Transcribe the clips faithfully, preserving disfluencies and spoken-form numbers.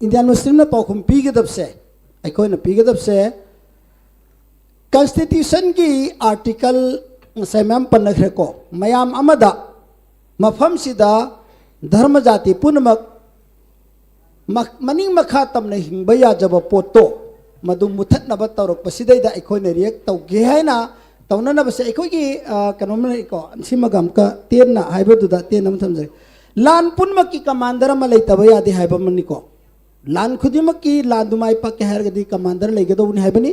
Indian ꯃꯨꯁꯂꯤꯝꯅ ꯄꯥꯎꯈꯨꯝ ꯄꯤꯒꯗꯕꯁꯦ, ꯑꯩꯈꯣꯏꯅ ꯄꯤꯒꯗꯕꯁꯦ, ꯀꯟꯁꯇꯤꯇ꯭ꯌꯨꯁꯟꯒꯤ article ꯉꯁꯥꯏ ꯃꯌꯥꯝ ꯄꯟꯅꯈ꯭ꯔꯦꯀꯣ, ꯃꯌꯥꯝ ꯑꯃꯗ ꯃꯐꯝꯁꯤꯗ ꯙꯔꯃ ꯖꯥꯇꯤ ꯄꯨꯝꯅꯃꯛ ꯃ- ꯃꯅꯤꯡ ꯃꯈꯥ ꯇꯝꯅ ꯍꯤꯡꯕ ꯌꯥꯖꯕ ꯄꯣꯠꯇꯣ ꯃꯗꯨ ꯃꯨꯊꯠꯅꯕ ꯇꯧꯔꯛꯄꯁꯤꯗꯩꯗ ꯑꯩꯈꯣꯏꯅ ꯔꯤꯌꯦꯛ ꯇꯧꯒꯦ ꯍꯥꯏꯅ ꯇꯧꯅꯅꯕꯁꯦ꯫ ꯑꯩꯈꯣꯏꯒꯤ ꯑ, ꯀꯩꯅꯣꯝ ꯂꯩꯀꯣ, ꯁꯤꯃꯒ ꯑꯃꯨꯛꯀ ꯇꯦꯟꯅ ꯍꯥꯏꯕꯗꯨꯗ ꯇꯦꯟꯅ ꯑꯃ ꯊꯝꯖꯒꯦ꯫ ꯂꯥꯟ ꯄꯨꯝꯅꯃꯛꯀꯤ ꯀꯃꯥꯟꯗꯔ ꯑꯃ ꯂꯩꯇꯕ ꯌꯥꯗꯦ ꯍꯥꯏꯕ ꯑꯃꯅꯤꯀꯣ꯫ ꯂꯥꯟ ꯈꯨꯗꯤꯡꯃꯛꯀꯤ ꯂꯥꯟꯗꯨ ꯃꯥꯏ ꯄꯥꯛꯀꯦ ꯍꯥꯏꯔꯒꯗꯤ ꯀꯃꯥꯟꯗꯔ ꯂꯩꯒꯗꯧꯕꯅꯤ ꯍꯥꯏꯕꯅꯤ꯫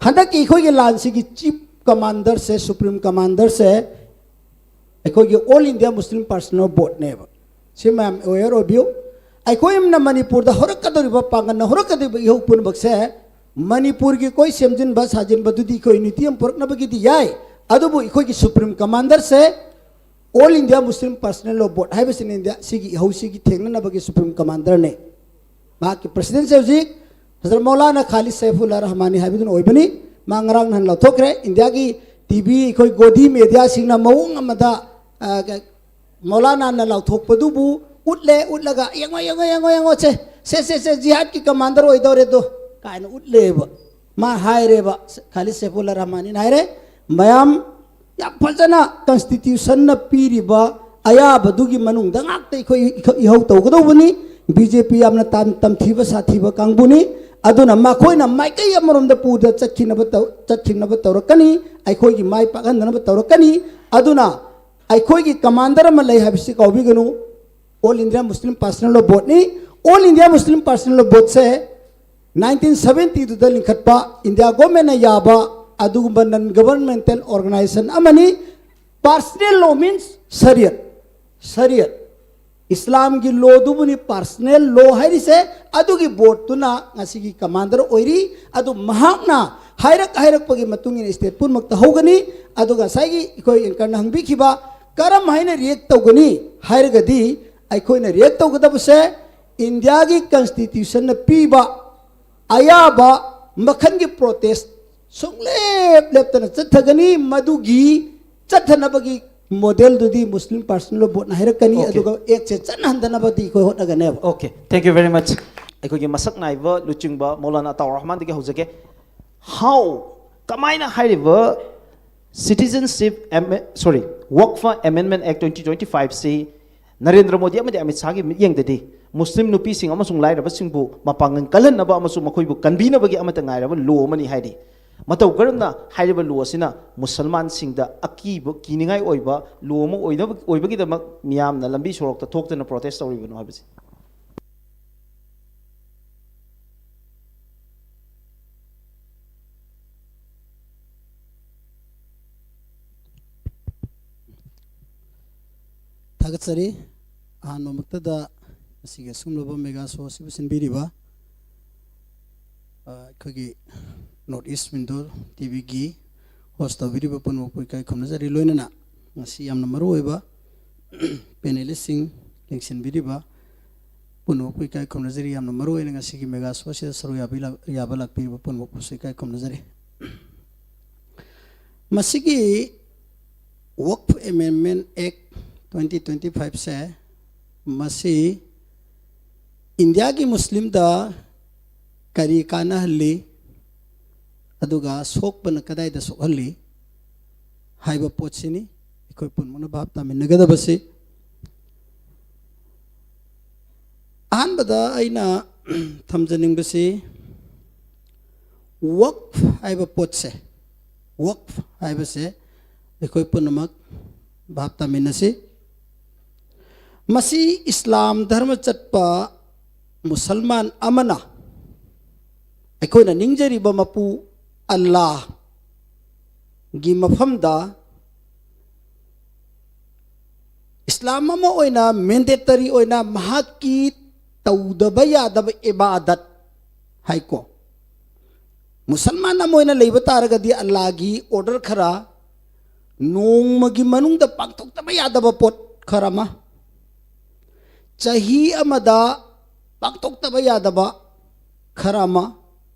ꯍꯟꯗꯛꯀꯤ ꯑꯩꯈꯣꯏꯒꯤ ꯂꯥꯟꯁꯤꯒꯤ ꯆꯤꯐ ꯀꯃꯥꯟꯗꯔꯁꯦ, ꯁꯨꯄ꯭ꯔꯤꯝ ꯀꯃꯥꯟꯗꯔꯁꯦ ꯑꯩꯈꯣꯏꯒꯤ ꯑꯣꯜ ꯏꯟꯗꯤꯌꯥ ꯃꯨꯁꯂꯤꯝ ꯄꯥꯔꯁꯅꯦꯜ ꯕꯣꯔꯗꯅꯦꯕ꯫ ꯁꯤ ꯃꯌꯥꯝ ꯑꯦꯋꯦꯌꯔ ꯑꯣꯏꯕꯤꯌꯨ꯫ ꯑꯩꯈꯣꯏꯅ ꯃꯅꯤꯄꯨꯔꯗ ꯍꯧꯔꯛꯀꯗꯧꯔꯤꯕ, ꯄꯥꯡꯒꯜꯅ ꯍꯧꯔꯛꯀꯗꯧꯔꯤꯕ ꯏꯍꯧ ꯄꯨꯝꯅꯃꯛꯁꯦ ꯃꯅꯤꯄꯨꯔꯒꯤ ꯑꯩꯈꯣꯏ ꯁꯦꯝꯖꯤꯟꯕ ꯁꯥꯖꯤꯟꯕꯗꯨꯗꯤ ꯑꯩꯈꯣꯏ ꯌꯨꯅꯤꯇꯤ ꯑꯃ ꯄꯨꯔꯛꯅꯕꯒꯤꯗꯤ ꯌꯥꯏ, ꯑꯗꯨꯕꯨ ꯑꯩꯈꯣꯏꯒꯤ ꯁꯨꯄ꯭ꯔꯤꯝ ꯀꯃꯥꯟꯗꯔꯁꯦ ꯑꯣꯜ ꯏꯟꯗꯤꯌꯥ ꯃꯨꯁꯂꯤꯝ ꯄꯥꯔꯁꯅꯦꯜ ꯂꯣ ꯕꯣꯔꯗ ꯍꯥꯏꯕꯁꯤꯅ ꯏꯟꯗꯤꯌꯥ ꯁꯤꯒꯤ ꯏꯍꯧꯁꯤꯒꯤ ꯊꯦꯡꯅꯅꯕꯒꯤ ꯁꯨꯄ꯭ꯔꯤꯝ ꯀꯃꯥꯟꯗꯔꯅꯦ꯫ ꯃꯍꯥꯛꯀꯤ ꯄ꯭ꯔꯁꯤꯗꯦꯟꯁꯦ ꯍꯧꯖꯤꯛ ꯍꯖꯔꯠ ꯃꯧꯂꯥꯅꯥ ꯈꯥꯂꯤꯗ ꯁꯩꯐꯨꯜꯂꯥ ꯔꯍꯃꯥꯅꯤ ꯍꯥꯏꯕꯗꯨꯅ ꯑꯣꯏꯕꯅꯤ꯫ ꯃꯥ ꯉꯔꯥꯡ ꯅꯍꯥꯟ ꯂꯥꯎꯊꯣꯛꯈ꯭ꯔꯦ꯫ ꯏꯟꯗꯤꯌꯥꯒꯤ ꯇꯤ ꯚꯤ, ꯑꯩꯈꯣꯏ ꯒꯣꯗꯤ ꯃꯦꯗꯤꯌꯥꯁꯤꯡꯅ ꯃꯑꯣꯡ ꯑꯃꯗ, ꯑ, ꯃꯧꯂꯥꯅꯥꯅ ꯂꯥꯎꯊꯣꯛꯄꯗꯨꯕꯨ ꯎꯠꯂꯦ, ꯎꯠꯂꯒ "ꯌꯦꯡꯉꯣ, ꯌꯦꯡꯉꯣ, ꯌꯦꯡꯉꯣ, ꯌꯦꯡꯉꯣ, ꯁꯦ, ꯁꯦ, ꯁꯦ, ꯁꯦ, ꯖꯤꯍꯥꯗꯀꯤ ꯀꯃꯥꯟꯗꯔ ꯑꯣꯏꯗꯧꯔꯦꯗꯣ" ꯀꯥꯏꯅ ꯎꯠꯂꯦꯕ꯫ ꯃꯥ ꯍꯥꯏꯔꯦꯕ, ꯈꯥꯂꯤꯗ ꯁꯩꯐꯨꯜꯂꯥ ꯔꯍꯃꯥꯅꯤꯅ ꯍꯥꯏꯔꯦ, ꯃꯌꯥꯝ ꯌꯥꯝ ꯐꯖꯅ ꯀꯟꯁꯇꯤꯇ꯭ꯌꯨꯁꯟꯅ ꯄꯤꯔꯤꯕ ꯑꯌꯥꯕꯗꯨꯒꯤ ꯃꯅꯨꯡꯗ ꯉꯥꯛꯇ ꯑꯩꯈꯣꯏ ꯏꯈ-, ꯏꯍꯧ ꯇꯧꯒꯗꯧꯕꯅꯤ꯫ ꯕꯤ ꯖꯦ ꯄꯤ ꯌꯥꯝꯅ ꯇꯥꯟ-, ꯇꯝꯊꯤꯕ ꯁꯥꯊꯤꯕ ꯀꯥꯡꯕꯨꯅꯤ꯫ ꯑꯗꯨꯅ ꯃꯈꯣꯏꯅ ꯃꯥꯏꯀꯩ ꯑꯃꯔꯣꯝꯗ ꯄꯨꯗ ꯆꯠꯈꯤꯅꯕ ꯇꯧ-, ꯆꯠꯈꯤꯅꯕ ꯇꯧꯔꯛꯀꯅꯤ, ꯑꯩꯈꯣꯏꯒꯤ ꯃꯥꯏ ꯄꯥꯛꯍꯟꯗꯅꯕ ꯇꯧꯔꯛꯀꯅꯤ꯫ ꯑꯗꯨꯅ ꯑꯩꯈꯣꯏꯒꯤ ꯀꯃꯥꯟꯗꯔ ꯑꯃ ꯂꯩ ꯍꯥꯏꯕꯁꯤ ꯀꯥꯎꯕꯤꯒꯅꯨ, ꯑꯣꯜ ꯏꯟꯗꯤꯌꯥ ꯃꯨꯁꯂꯤꯝ ꯄꯥꯔꯁꯅꯦꯜ ꯂꯣ ꯕꯣꯔꯗꯅꯤ꯫ ꯑꯣꯜ ꯏꯟꯗꯤꯌꯥ ꯃꯨꯁꯂꯤꯝ ꯄꯥꯔꯁꯅꯦꯜ ꯂꯣ ꯕꯣꯔꯗꯁꯦ ꯅꯥꯏꯟꯇꯤꯟ ꯁꯚꯦꯟꯇꯤꯗꯨꯗ ꯂꯤꯡꯈꯠꯄ, ꯏꯟꯗꯤꯌꯥ ꯒꯣꯔꯃꯦꯟꯅ ꯌꯥꯕ, ꯑꯗꯨꯒꯨꯝꯕ ꯅꯟ ꯒꯕꯔꯟꯃꯦꯟꯇꯦꯜ ꯑꯣꯔꯒꯅꯥꯏꯖꯦꯁꯟ ꯑꯃꯅꯤ꯫ ꯄꯥꯔꯁꯅꯦꯜ ꯂꯣ ꯃꯤꯟꯁ ꯁꯔꯤꯌꯠ, ꯁꯔꯤꯌꯠ, ꯏꯁꯂꯥꯝꯒꯤ ꯂꯣꯗꯨꯕꯨꯅꯤ ꯄꯥꯔꯁꯅꯦꯜ ꯂꯣ ꯍꯥꯏꯔꯤꯁꯦ꯫ ꯑꯗꯨꯒꯤ ꯕꯣꯔꯗꯇꯨꯅ ꯉꯁꯤꯒꯤ ꯀꯃꯥꯟꯗꯔ ꯑꯣꯏꯔꯤ꯫ ꯑꯗꯨ ꯃꯍꯥꯛꯅ ꯍꯥꯏꯔꯛ ꯍꯥꯏꯔꯛꯄꯒꯤ ꯃꯇꯨꯡ ꯏꯟꯅ ꯁ꯭ꯇꯦꯠ ꯄꯨꯝꯅꯃꯛꯇ ꯍꯧꯒꯅꯤ꯫ ꯑꯗꯨꯒ ꯉꯁꯥꯏꯒꯤ ꯑꯩꯈꯣꯏ ꯑꯦꯡꯀꯔꯅ ꯍꯪꯕꯤꯈꯤꯕ ꯀꯔꯝ ꯍꯥꯏꯅ ꯔꯤꯌꯦꯛ ꯇꯧꯒꯅꯤ ꯍꯥꯏꯔꯒꯗꯤ, ꯑꯩꯈꯣꯏꯅ ꯔꯤꯌꯦꯛ ꯇꯧꯒꯗꯕꯁꯦ ꯏꯟꯗꯤꯌꯥꯒꯤ ꯀꯟꯁꯇꯤꯇ꯭ꯌꯨꯁꯟꯅ ꯄꯤꯕ ꯑꯌꯥꯕ ꯃꯈꯜꯒꯤ ꯄ꯭ꯔꯣꯇꯦꯁ ꯁꯨꯡꯂꯦꯞ ꯂꯦꯞꯇꯅ ꯆꯠꯊꯒꯅꯤ꯫ ꯃꯗꯨꯒꯤ ꯆꯠꯊꯅꯕꯒꯤ ꯃꯣꯗꯦꯜꯗꯨꯗꯤ ꯃꯨꯁꯂꯤꯝ ꯄꯥꯔꯁꯅꯦꯜ ꯂꯣ ꯕꯣꯔꯗꯅ ꯍꯥꯏꯔꯛꯀꯅꯤ꯫ Okay. ꯑꯗꯨꯒ ꯑꯦꯛꯁꯦ ꯆꯠꯅꯍꯟꯗꯅꯕꯗꯤ ꯑꯩꯈꯣꯏ ꯍꯣꯠꯅꯒꯅꯦꯕ꯫ Okay, thank you very much. ꯑꯩꯈꯣꯏꯒꯤ ꯃꯁꯛ ꯅꯥꯏꯕ ꯂꯨꯆꯤꯡꯕ ꯃꯧꯂꯥꯅꯥ ꯑꯇꯥꯎꯔ ꯔꯍꯃꯥꯟꯗꯒꯤ ꯍꯧꯖꯒꯦ꯫ How? ꯀꯃꯥꯏꯅ ꯍꯥꯏꯔꯤꯕ Citizenship Am- sorry, Waqf Amendment Act twenty twenty-five ꯁꯤ ꯅꯔꯦꯟꯗ꯭ꯔ ꯃꯣꯗꯤ ꯑꯃꯗꯤ ꯑꯃꯤꯠ ꯁꯥꯍꯒꯤ ꯃꯤꯠꯌꯦꯡꯗꯗꯤ ꯃꯨꯁꯂꯤꯝ ꯅꯨꯄꯤꯁꯤꯡ ꯑꯃꯁꯨꯡ ꯂꯥꯏꯔꯕꯁꯤꯡꯕꯨ ꯃꯄꯥꯡꯒꯜ ꯀꯜꯍꯟꯅꯕ ꯑꯃꯁꯨꯡ ꯃꯈꯣꯏꯕꯨ ꯀꯟꯕꯤꯅꯕꯒꯤ ꯑꯃꯠꯇ ꯉꯥꯏꯔꯕ ꯂꯣ ꯑꯃꯅꯤ ꯍꯥꯏꯔꯤ꯫ ꯃꯇꯧ ꯀꯔꯝꯅ ꯍꯥꯏꯔꯤꯕ ꯂꯣ ꯑꯁꯤꯅ ꯃꯨꯁꯜꯃꯥꯟꯁꯤꯡꯗ ꯑꯀꯤꯕ, ꯀꯤꯅꯤꯡꯉꯥꯏ ꯑꯣꯏꯕ ꯂꯣ ꯑꯃ ꯑꯣꯏꯅꯕ, ꯑꯣꯏꯕꯒꯤꯗꯃꯛ ꯃꯤꯌꯥꯝꯅ ꯂꯝꯕꯤ ꯁꯣꯔꯣꯛꯇ ꯊꯣꯛꯇꯨꯅ ꯄ꯭ꯔꯣꯇꯦꯁ ꯇꯧꯔꯤꯕꯅꯣ ꯍꯥꯏꯕꯁꯤ? ꯊꯥꯒꯠꯆꯔꯤ꯫ ꯑꯍꯥꯟꯕꯃꯛꯇꯗ ꯉꯁꯤꯒꯤ ꯑꯁꯨꯝꯂꯕ ꯃꯦꯒꯥ ꯁꯣ ꯑꯁꯤꯕꯨ ꯁꯤꯟꯕꯤꯔꯤꯕ, ꯑ, ꯑꯩꯈꯣꯏꯒꯤ ꯅꯣꯔꯠ ꯏꯁ ꯋꯤꯟꯗꯣ ꯇꯤꯚꯤꯒꯤ ꯍꯣꯁ ꯇꯧꯕꯤꯔꯤꯕ ꯄꯨꯝꯅꯃꯛꯄꯨ ꯏꯀꯥꯏ ꯈꯨꯝꯅꯖꯔꯤ꯫ ꯂꯣꯏꯅꯅ ꯉꯁꯤ ꯌꯥꯝꯅ ꯃꯔꯨ ꯑꯣꯏꯕ ꯄꯦꯅꯦꯂꯤꯁꯁꯤꯡ ꯂꯦꯡꯁꯤꯟꯕꯤꯔꯤꯕ ꯄꯨꯝꯅꯃꯛꯄꯨ ꯏꯀꯥꯏ ꯈꯨꯝꯅꯖꯔꯤ꯫ ꯌꯥꯝꯅ ꯃꯔꯨ ꯑꯣꯏꯅ ꯉꯁꯤꯒꯤ ꯃꯦꯒꯥ ꯁꯣ ꯑꯁꯤꯗ ꯁꯔꯨꯛ ꯌꯥꯕꯤ-, ꯌꯥꯕ ꯂꯥꯛꯄꯤꯔꯤꯕ ꯄꯨꯝꯅꯃꯛꯄꯨꯁꯨ ꯏꯀꯥꯏ ꯈꯨꯝꯅꯖꯔꯤ꯫ ꯃꯁꯤꯒꯤ Waqf Amendment Act twenty twenty-five ꯁꯦ, ꯃꯁꯤ ꯏꯟꯗꯤꯌꯥꯒꯤ ꯃꯨꯁꯂꯤꯝꯗ ꯀꯔꯤ ꯀꯥꯟꯅꯍꯜꯂꯤ, ꯑꯗꯨꯒ ꯁꯣꯛꯄꯅ ꯀꯗꯥꯏꯗ ꯁꯣꯛꯍꯜꯂꯤ ꯍꯥꯏꯕ ꯄꯣꯠꯁꯤꯅꯤ ꯑꯩꯈꯣꯏ ꯄꯨꯝꯅꯃꯛꯅ ꯚꯥꯞ ꯇꯥꯃꯤꯟꯅꯒꯗꯕꯁꯤ꯫ ꯑꯍꯥꯟꯕꯗ ꯑꯩꯅ ꯊꯝꯖꯅꯤꯡꯕꯁꯤ, ꯋꯛꯐ ꯍꯥꯏꯕ ꯄꯣꯠꯁꯦ, ꯋꯛꯐ ꯍꯥꯏꯕꯁꯦ ꯑꯩꯈꯣꯏ ꯄꯨꯝꯅꯃꯛ ꯚꯥꯞ ꯇꯥꯃꯤꯟꯅꯁꯤ꯫ ꯃꯁꯤ ꯏꯁꯂꯥꯝ ꯙꯔꯃ ꯆꯠꯄ ꯃꯨꯁꯜꯃꯥꯟ ꯑꯃꯅ ꯑꯩꯈꯣꯏꯅ ꯅꯤꯡꯖꯔꯤꯕ ꯃꯄꯨ ꯑꯜꯂꯥꯍꯒꯤ ꯃꯐꯝꯗ ꯏꯁꯂꯥꯝ ꯑꯃ ꯑꯣꯏꯅ ꯃꯦꯟꯗꯦꯇꯔꯤ ꯑꯣꯏꯅ ꯃꯍꯥꯛꯀꯤ ꯇꯧꯗꯕ ꯌꯥꯗꯕ ꯏꯕꯥꯗꯠ ꯍꯥꯏꯀꯣ, ꯃꯨꯁꯜꯃꯥꯟ ꯑꯃ ꯑꯣꯏꯅ ꯂꯩꯕ ꯇꯥꯔꯒꯗꯤ ꯑꯜꯂꯥꯍꯒꯤ ꯑꯣꯔꯗꯔ ꯈꯔ, ꯅꯣꯡꯃꯒꯤ ꯃꯅꯨꯡꯗ ꯄꯥꯡꯊꯣꯛꯇꯕ ꯌꯥꯗꯕ ꯄꯣꯠ ꯈꯔ ꯑꯃ, ꯆꯍꯤ ꯑꯃꯗ ꯄꯥꯡꯊꯣꯛꯇꯕ ꯌꯥꯗꯕ ꯈꯔ ꯑꯃ,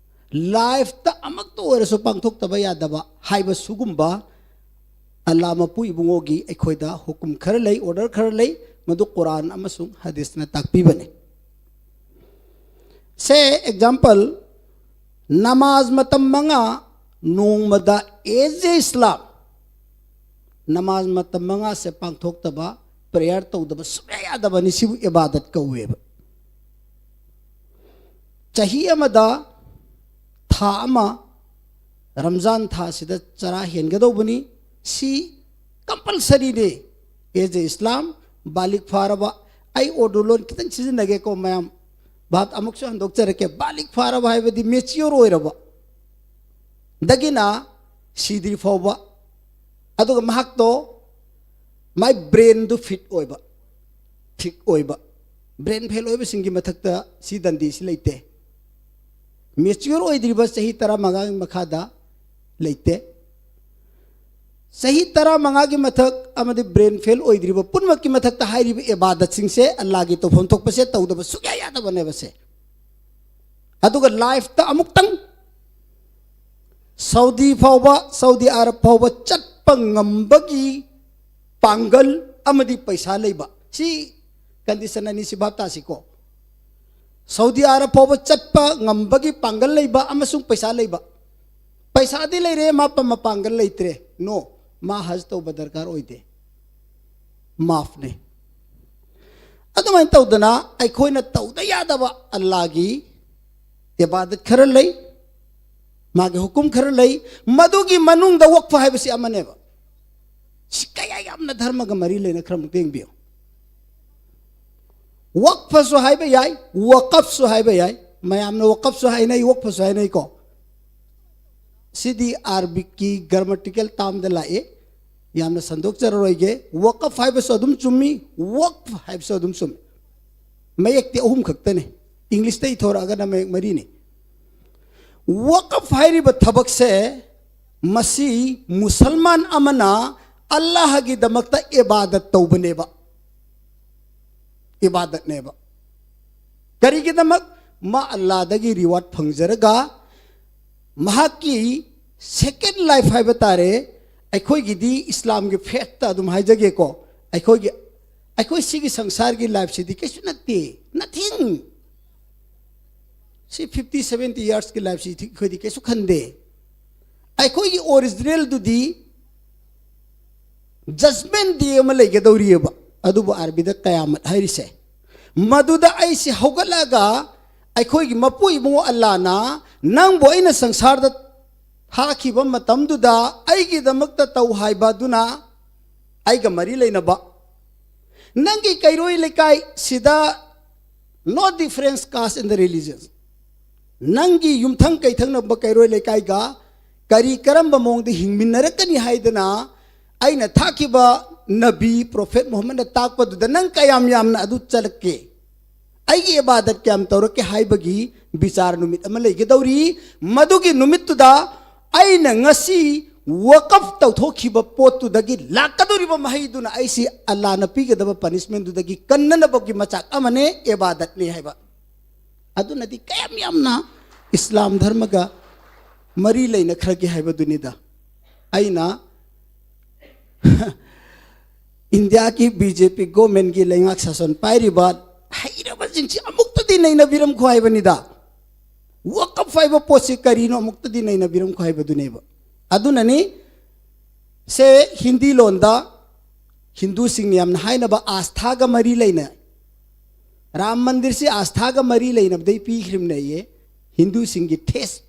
ꯂꯥꯏꯐꯇ ꯑꯃꯛꯇ ꯑꯣꯏꯔꯁꯨ ꯄꯥꯡꯊꯣꯛꯇꯕ ꯌꯥꯗꯕ ꯍꯥꯏꯕ ꯁꯤꯒꯨꯝꯕ ꯑꯜꯂꯥ ꯃꯄꯨ ꯏꯕꯨꯡꯉꯣꯒꯤ ꯑꯩꯈꯣꯏꯗ ꯍꯨꯀꯨꯝ ꯈꯔ ꯂꯩ, ꯑꯣꯔꯗꯔ ꯈꯔ ꯂꯩ, ꯃꯗꯨ ꯀꯨꯔꯥꯟ ꯑꯃꯁꯨꯡ ꯍꯗꯤꯁꯅ ꯇꯥꯛꯄꯤꯕꯅꯤ꯫ ꯁꯦ ꯑꯦꯛꯖꯥꯝꯄꯜ, ꯅꯃꯥꯖ ꯃꯇꯝ ꯃꯉꯥ ꯅꯣꯡꯃꯗ ꯑꯦꯖ ꯑꯦ ꯏꯁꯂꯥꯝ ꯅꯃꯥꯖ ꯃꯇꯝ ꯃꯉꯥꯁꯦ ꯄꯥꯡꯊꯣꯛꯇꯕ, ꯄ꯭ꯔꯦꯌꯔ ꯇꯧꯗꯕ ꯁꯨꯡꯌꯥ ꯌꯥꯗꯕꯅꯤ꯫ ꯁꯤꯕꯨ ꯏꯕꯥꯗꯠ ꯀꯧꯋꯦꯕ꯫ ꯆꯍꯤ ꯑꯃꯗ ꯊꯥ ꯑꯃ, ꯔꯝꯖꯥꯟ ꯊꯥꯁꯤꯗ ꯆꯔꯥ ꯍꯦꯟꯒꯗꯧꯕꯅꯤ꯫ ꯁꯤ ꯀꯝꯄꯜꯁꯔꯤꯅꯤ꯫ ꯑꯦꯖ ꯑꯦ ꯏꯁꯂꯥꯝ, ꯕꯥꯂꯤꯛ ꯐꯥꯔꯕ, ꯑꯩ ꯎꯔꯗꯨ ꯂꯣꯟ ꯈꯤꯇꯪ ꯁꯤꯖꯤꯟꯅꯒꯦꯀꯣ ꯃꯌꯥꯝ, ꯚꯥꯞ ꯑꯃꯨꯛꯁꯨ ꯍꯟꯗꯣꯛꯆꯔꯛꯀꯦ꯫ ꯕꯥꯂꯤꯛ ꯐꯥꯔꯕ ꯍꯥꯏꯕꯗꯤ ꯃꯦꯆꯤꯌꯣꯔ ꯑꯣꯏꯔꯕ, ꯗꯒꯤꯅ ꯁꯤꯗ꯭ꯔꯤ ꯐꯥꯎꯕ, ꯑꯗꯨꯒ ꯃꯍꯥꯛꯇꯣ ꯃꯥꯏ ꯕ꯭ꯔꯦꯟꯗꯨ ꯐꯤꯠ ꯑꯣꯏꯕ, ꯐꯤꯠ ꯑꯣꯏꯕ꯫ ꯕ꯭ꯔꯦꯟ ꯐꯦꯜ ꯑꯣꯏꯕꯁꯤꯡꯒꯤ ꯃꯊꯛꯇ ꯁꯤ ꯗꯟꯗꯤꯁꯤ ꯂꯩꯇꯦ꯫ ꯃꯦꯆꯤꯌꯣꯔ ꯑꯣꯏꯗ꯭ꯔꯤꯕ ꯆꯍꯤ ꯇꯔꯥꯃꯉꯥꯒꯤ ꯃꯈꯥꯗ ꯂꯩꯇꯦ꯫ ꯆꯍꯤ ꯇꯔꯥꯃꯉꯥꯒꯤ ꯃꯊꯛ ꯑꯃꯗꯤ ꯕ꯭ꯔꯦꯟ ꯐꯦꯜ ꯑꯣꯏꯗ꯭ꯔꯤꯕ ꯄꯨꯝꯅꯃꯛꯀꯤ ꯃꯊꯛꯇ ꯍꯥꯏꯔꯤꯕ ꯏꯕꯥꯗꯠꯁꯤꯡꯁꯦ, ꯑꯜꯂꯥꯒꯤ ꯇꯧꯐꯝ ꯊꯣꯛꯄꯁꯦ ꯇꯧꯗꯕ ꯁꯨꯡꯌꯥ ꯌꯥꯗꯕꯅꯦꯕ ꯁꯦ꯫ ꯑꯗꯨꯒ ꯂꯥꯏꯐꯇ ꯑꯃꯨꯛꯇꯪ ꯁꯥꯎꯗꯤ ꯐꯥꯎꯕ, ꯁꯥꯎꯗꯤ ꯑꯔꯕ ꯐꯥꯎꯕ ꯆꯠꯄ ꯉꯝꯕꯒꯤ ꯄꯥꯡꯒꯜ ꯑꯃꯗꯤ ꯄꯩꯁꯥ ꯂꯩꯕ, ꯁꯤ ꯀꯟꯗꯤꯁꯟ ꯑꯅꯤꯁꯤ ꯚꯥꯞ ꯇꯥꯁꯤꯀꯣ꯫ ꯁꯥꯎꯗꯤ ꯑꯔꯕ ꯐꯥꯎꯕ ꯆꯠꯄ ꯉꯝꯕꯒꯤ ꯄꯥꯡꯒꯜ ꯂꯩꯕ ꯑꯃꯁꯨꯡ ꯄꯩꯁꯥ ꯂꯩꯕ꯫ ꯄꯩꯁꯥꯗꯤ ꯂꯩꯔꯦ, ꯃꯥ ꯄ-, ꯃꯄꯥꯡꯒꯜ ꯂꯩꯇ꯭ꯔꯦ꯫ ꯅꯣ, ꯃꯥ ꯍꯖ ꯇꯧꯕ ꯗꯔꯀꯥꯔ ꯑꯣꯏꯗꯦ, ꯃꯥꯐꯅꯦ꯫ ꯑꯗꯨꯃꯥꯏꯅ ꯇꯧꯗꯅ ꯑꯩꯈꯣꯏꯅ ꯇꯧꯗ ꯌꯥꯗꯕ ꯑꯜꯂꯥꯒꯤ ꯏꯕꯥꯗꯠ ꯈꯔ ꯂꯩ, ꯃꯥꯒꯤ ꯍꯨꯀꯨꯝ ꯈꯔ ꯂꯩ꯫ ꯃꯗꯨꯒꯤ ꯃꯅꯨꯡꯗ ꯋꯛꯐ ꯍꯥꯏꯕꯁꯤ ꯑꯃꯅꯦꯕ꯫ ꯁꯤ ꯀꯌꯥ ꯌꯥꯝꯅ ꯙꯔꯃꯒ ꯃꯔꯤ ꯂꯩꯅꯈ꯭ꯔ ꯑꯃꯨꯛꯇ ꯌꯦꯡꯕꯤꯌꯨ꯫ ꯋꯛꯐꯁꯨ ꯍꯥꯏꯕ ꯌꯥꯏ, ꯋꯀꯐꯁꯨ ꯍꯥꯏꯕ ꯌꯥꯏ꯫ ꯃꯌꯥꯝꯅ ꯋꯀꯐꯁꯨ ꯍꯥꯏꯅꯩ, ꯋꯛꯐꯁꯨ ꯍꯥꯏꯅꯩꯀꯣ꯫ ꯁꯤꯗꯤ ꯑꯥꯔꯕꯤꯛꯀꯤ ꯒ꯭ꯔꯥꯃꯥꯇꯤꯀꯦꯜ ꯇꯥꯝꯗ ꯂꯥꯛꯑꯦ꯫ ꯌꯥꯝꯅ ꯁꯟꯗꯣꯛꯆꯔꯔꯣꯏꯒꯦ꯫ ꯋꯀꯐ ꯍꯥꯏꯕꯁꯨ ꯑꯗꯨꯝ ꯆꯨꯝꯃꯤ, ꯋꯛꯐ ꯍꯥꯏꯕꯁꯨ ꯑꯗꯨꯝ ꯆꯨꯝꯃꯤ꯫ ꯃꯌꯦꯛꯇꯤ ꯑꯍꯨꯝ ꯈꯛꯇꯅꯤ꯫ ꯏꯪꯂꯤꯁꯇ ꯏꯊꯣꯔꯛꯑꯒꯅ ꯃꯌꯦꯛ ꯃꯔꯤꯅꯤ꯫ ꯋꯀꯐ ꯍꯥꯏꯔꯤꯕ ꯊꯕꯛꯁꯦ, ꯃꯁꯤ ꯃꯨꯁꯜꯃꯥꯟ ꯑꯃꯅ ꯑꯜꯂꯥꯍꯒꯤꯗꯃꯛꯇ ꯏꯕꯥꯗꯠ ꯇꯧꯕꯅꯦꯕ, ꯏꯕꯥꯗꯠꯅꯦꯕ꯫ ꯀꯔꯤꯒꯤꯗꯃꯛ? ꯃꯥ ꯑꯜꯂꯥꯗꯒꯤ ꯔꯤꯋꯥꯔꯗ ꯐꯪꯖꯔꯒ ꯃꯍꯥꯛꯀꯤ ꯁꯦꯀꯦꯟ ꯂꯥꯏꯐ ꯍꯥꯏꯕ ꯇꯥꯔꯦ꯫ ꯑꯩꯈꯣꯏꯒꯤꯗꯤ ꯏꯁꯂꯥꯝꯒꯤ ꯐꯦꯠꯇ ꯑꯗꯨꯝ ꯍꯥꯏꯖꯒꯦꯀꯣ, ꯑꯩꯈꯣꯏꯒꯤ, ꯑꯩꯈꯣꯏ ꯁꯤꯒꯤ ꯁꯪꯁꯥꯔꯒꯤ ꯂꯥꯏꯐꯁꯤꯗꯤ ꯀꯩꯁꯨ ꯅꯠꯇꯦ, ꯅꯊꯤꯡ꯫ ꯁꯤ ꯐꯤꯐꯇꯤ ꯁꯚꯦꯟꯇꯤ ꯌꯥꯔꯁꯀꯤ ꯂꯥꯏꯐꯁꯤ ꯑꯩꯈꯣꯏꯗꯤ ꯀꯩꯁꯨ ꯈꯟꯗꯦ꯫ ꯑꯩꯈꯣꯏꯒꯤ ꯑꯣꯔꯤꯖꯤꯅꯦꯜꯗꯨꯗꯤ ꯖꯁꯃꯦꯟ ꯗꯦ ꯑꯃ ꯂꯩꯒꯗꯧꯔꯤꯑꯕ꯫ ꯑꯗꯨꯕꯨ ꯑꯥꯔꯕꯤꯗ ꯀꯌꯥꯃꯠ ꯍꯥꯏꯔꯤꯁꯦ, ꯃꯗꯨꯗ ꯑꯩꯁꯤ ꯍꯧꯒꯠꯂꯒ ꯑꯩꯈꯣꯏꯒꯤ ꯃꯄꯨ ꯏꯕꯨꯡꯉꯣ ꯑꯜꯂꯥꯅ ꯅꯪꯕꯨ ꯑꯩꯅ ꯁꯪꯁꯥꯔꯗ ꯊꯥꯈꯤꯕ ꯃꯇꯝꯗꯨꯗ ꯑꯩꯒꯤꯗꯃꯛꯇ ꯇꯧ ꯍꯥꯏꯕ ꯑꯗꯨꯅ ꯑꯩꯒ ꯃꯔꯤ ꯂꯩꯅꯕ, ꯅꯪꯒꯤ ꯀꯩꯔꯣꯏ ꯂꯩꯀꯥꯏ ꯁꯤꯗ no difference caste in the religion, ꯅꯪꯒꯤ ꯌꯨꯝꯊꯪ ꯀꯩꯊꯪꯅꯕ ꯀꯩꯔꯣꯏ ꯂꯩꯀꯥꯏꯒ ꯀꯔꯤ ꯀꯔꯝꯕ ꯃꯑꯣꯡꯗ ꯍꯤꯡꯃꯤꯟꯅꯔꯛꯀꯅꯤ ꯍꯥꯏꯗꯅ ꯑꯩꯅ ꯊꯥꯈꯤꯕ ꯅꯕꯤ ꯄ꯭ꯔꯣꯐꯦꯠ ꯃꯨꯍꯝꯃꯗꯅ ꯇꯥꯛꯄꯗꯨꯗ ꯅꯪ ꯀꯌꯥꯝ ꯌꯥꯝꯅ ꯑꯗꯨ ꯆꯠꯂꯛꯀꯦ, ꯑꯩꯒꯤ ꯏꯕꯥꯗꯠ ꯀꯌꯥꯝ ꯇꯧꯔꯛꯀꯦ ꯍꯥꯏꯕꯒꯤ ꯕꯤꯆꯥꯔ ꯅꯨꯃꯤꯠ ꯑꯃ ꯂꯩꯒꯗꯧꯔꯤ꯫ ꯃꯗꯨꯒꯤ ꯅꯨꯃꯤꯠꯇꯨꯗ ꯑꯩꯅ ꯉꯁꯤ ꯋꯥꯀꯐ ꯇꯧꯊꯣꯛꯈꯤꯕ ꯄꯣꯠꯇꯨꯗꯒꯤ ꯂꯥꯛꯀꯗꯧꯔꯤꯕ ꯃꯍꯩꯗꯨꯅ ꯑꯩꯁꯤ ꯑꯜꯂꯥꯅ ꯄꯤꯒꯗꯕ ꯄꯅꯤꯁꯃꯦꯟꯗꯨꯗꯒꯤ ꯀꯟꯅꯅꯕꯒꯤ ꯃꯆꯥꯛ ꯑꯃꯅꯦ, ꯏꯕꯥꯗꯠꯅꯦ ꯍꯥꯏꯕ꯫ ꯑꯗꯨꯅꯗꯤ ꯀꯌꯥꯝ ꯌꯥꯝꯅ ꯏꯁꯂꯥꯝ ꯙꯔꯃꯒ ꯃꯔꯤ ꯂꯩꯅꯈ꯭ꯔꯒꯦ ꯍꯥꯏꯕꯗꯨꯅꯤꯗ꯫ ꯑꯩꯅ ꯏꯟꯗꯤꯌꯥꯒꯤ ꯕꯤ ꯖꯦ ꯄꯤ ꯒꯣꯔꯃꯦꯟꯒꯤ ꯂꯩꯉꯥꯛ ꯁꯥꯁꯟ ꯄꯥꯏꯔꯤꯕ ꯍꯩꯔꯕꯁꯤꯡꯁꯤ ꯑꯃꯨꯛꯇꯗꯤ ꯅꯩꯅꯕꯤꯔꯝꯈꯣ ꯍꯥꯏꯕꯅꯤꯗ꯫ ꯋꯥꯀꯐ ꯍꯥꯏꯕ ꯄꯣꯠꯁꯤ ꯀꯔꯤꯅꯣ ꯑꯃꯨꯛꯇꯗꯤ ꯅꯩꯅꯕꯤꯔꯝꯈꯣ ꯍꯥꯏꯕꯗꯨꯅꯦꯕ꯫ ꯑꯗꯨꯅꯅꯤ ꯁꯦ ꯍꯤꯟꯗꯤ ꯂꯣꯟꯗ ꯍꯤꯟꯗꯨꯁꯤꯡꯅ ꯌꯥꯝꯅ ꯍꯥꯏꯅꯕ ꯑꯥꯁꯊꯥꯒ ꯃꯔꯤ ꯂꯩꯅ, ꯔꯥꯝ ꯃꯟꯗꯤꯔꯁꯤ ꯑꯥꯁꯊꯥꯒ ꯃꯔꯤ ꯂꯩꯅꯕꯗꯩ ꯄꯤꯈ꯭ꯔꯤꯕꯅꯦꯌꯦ꯫ ꯍꯤꯟꯗꯨꯁꯤꯡꯒꯤ ꯊꯦꯁ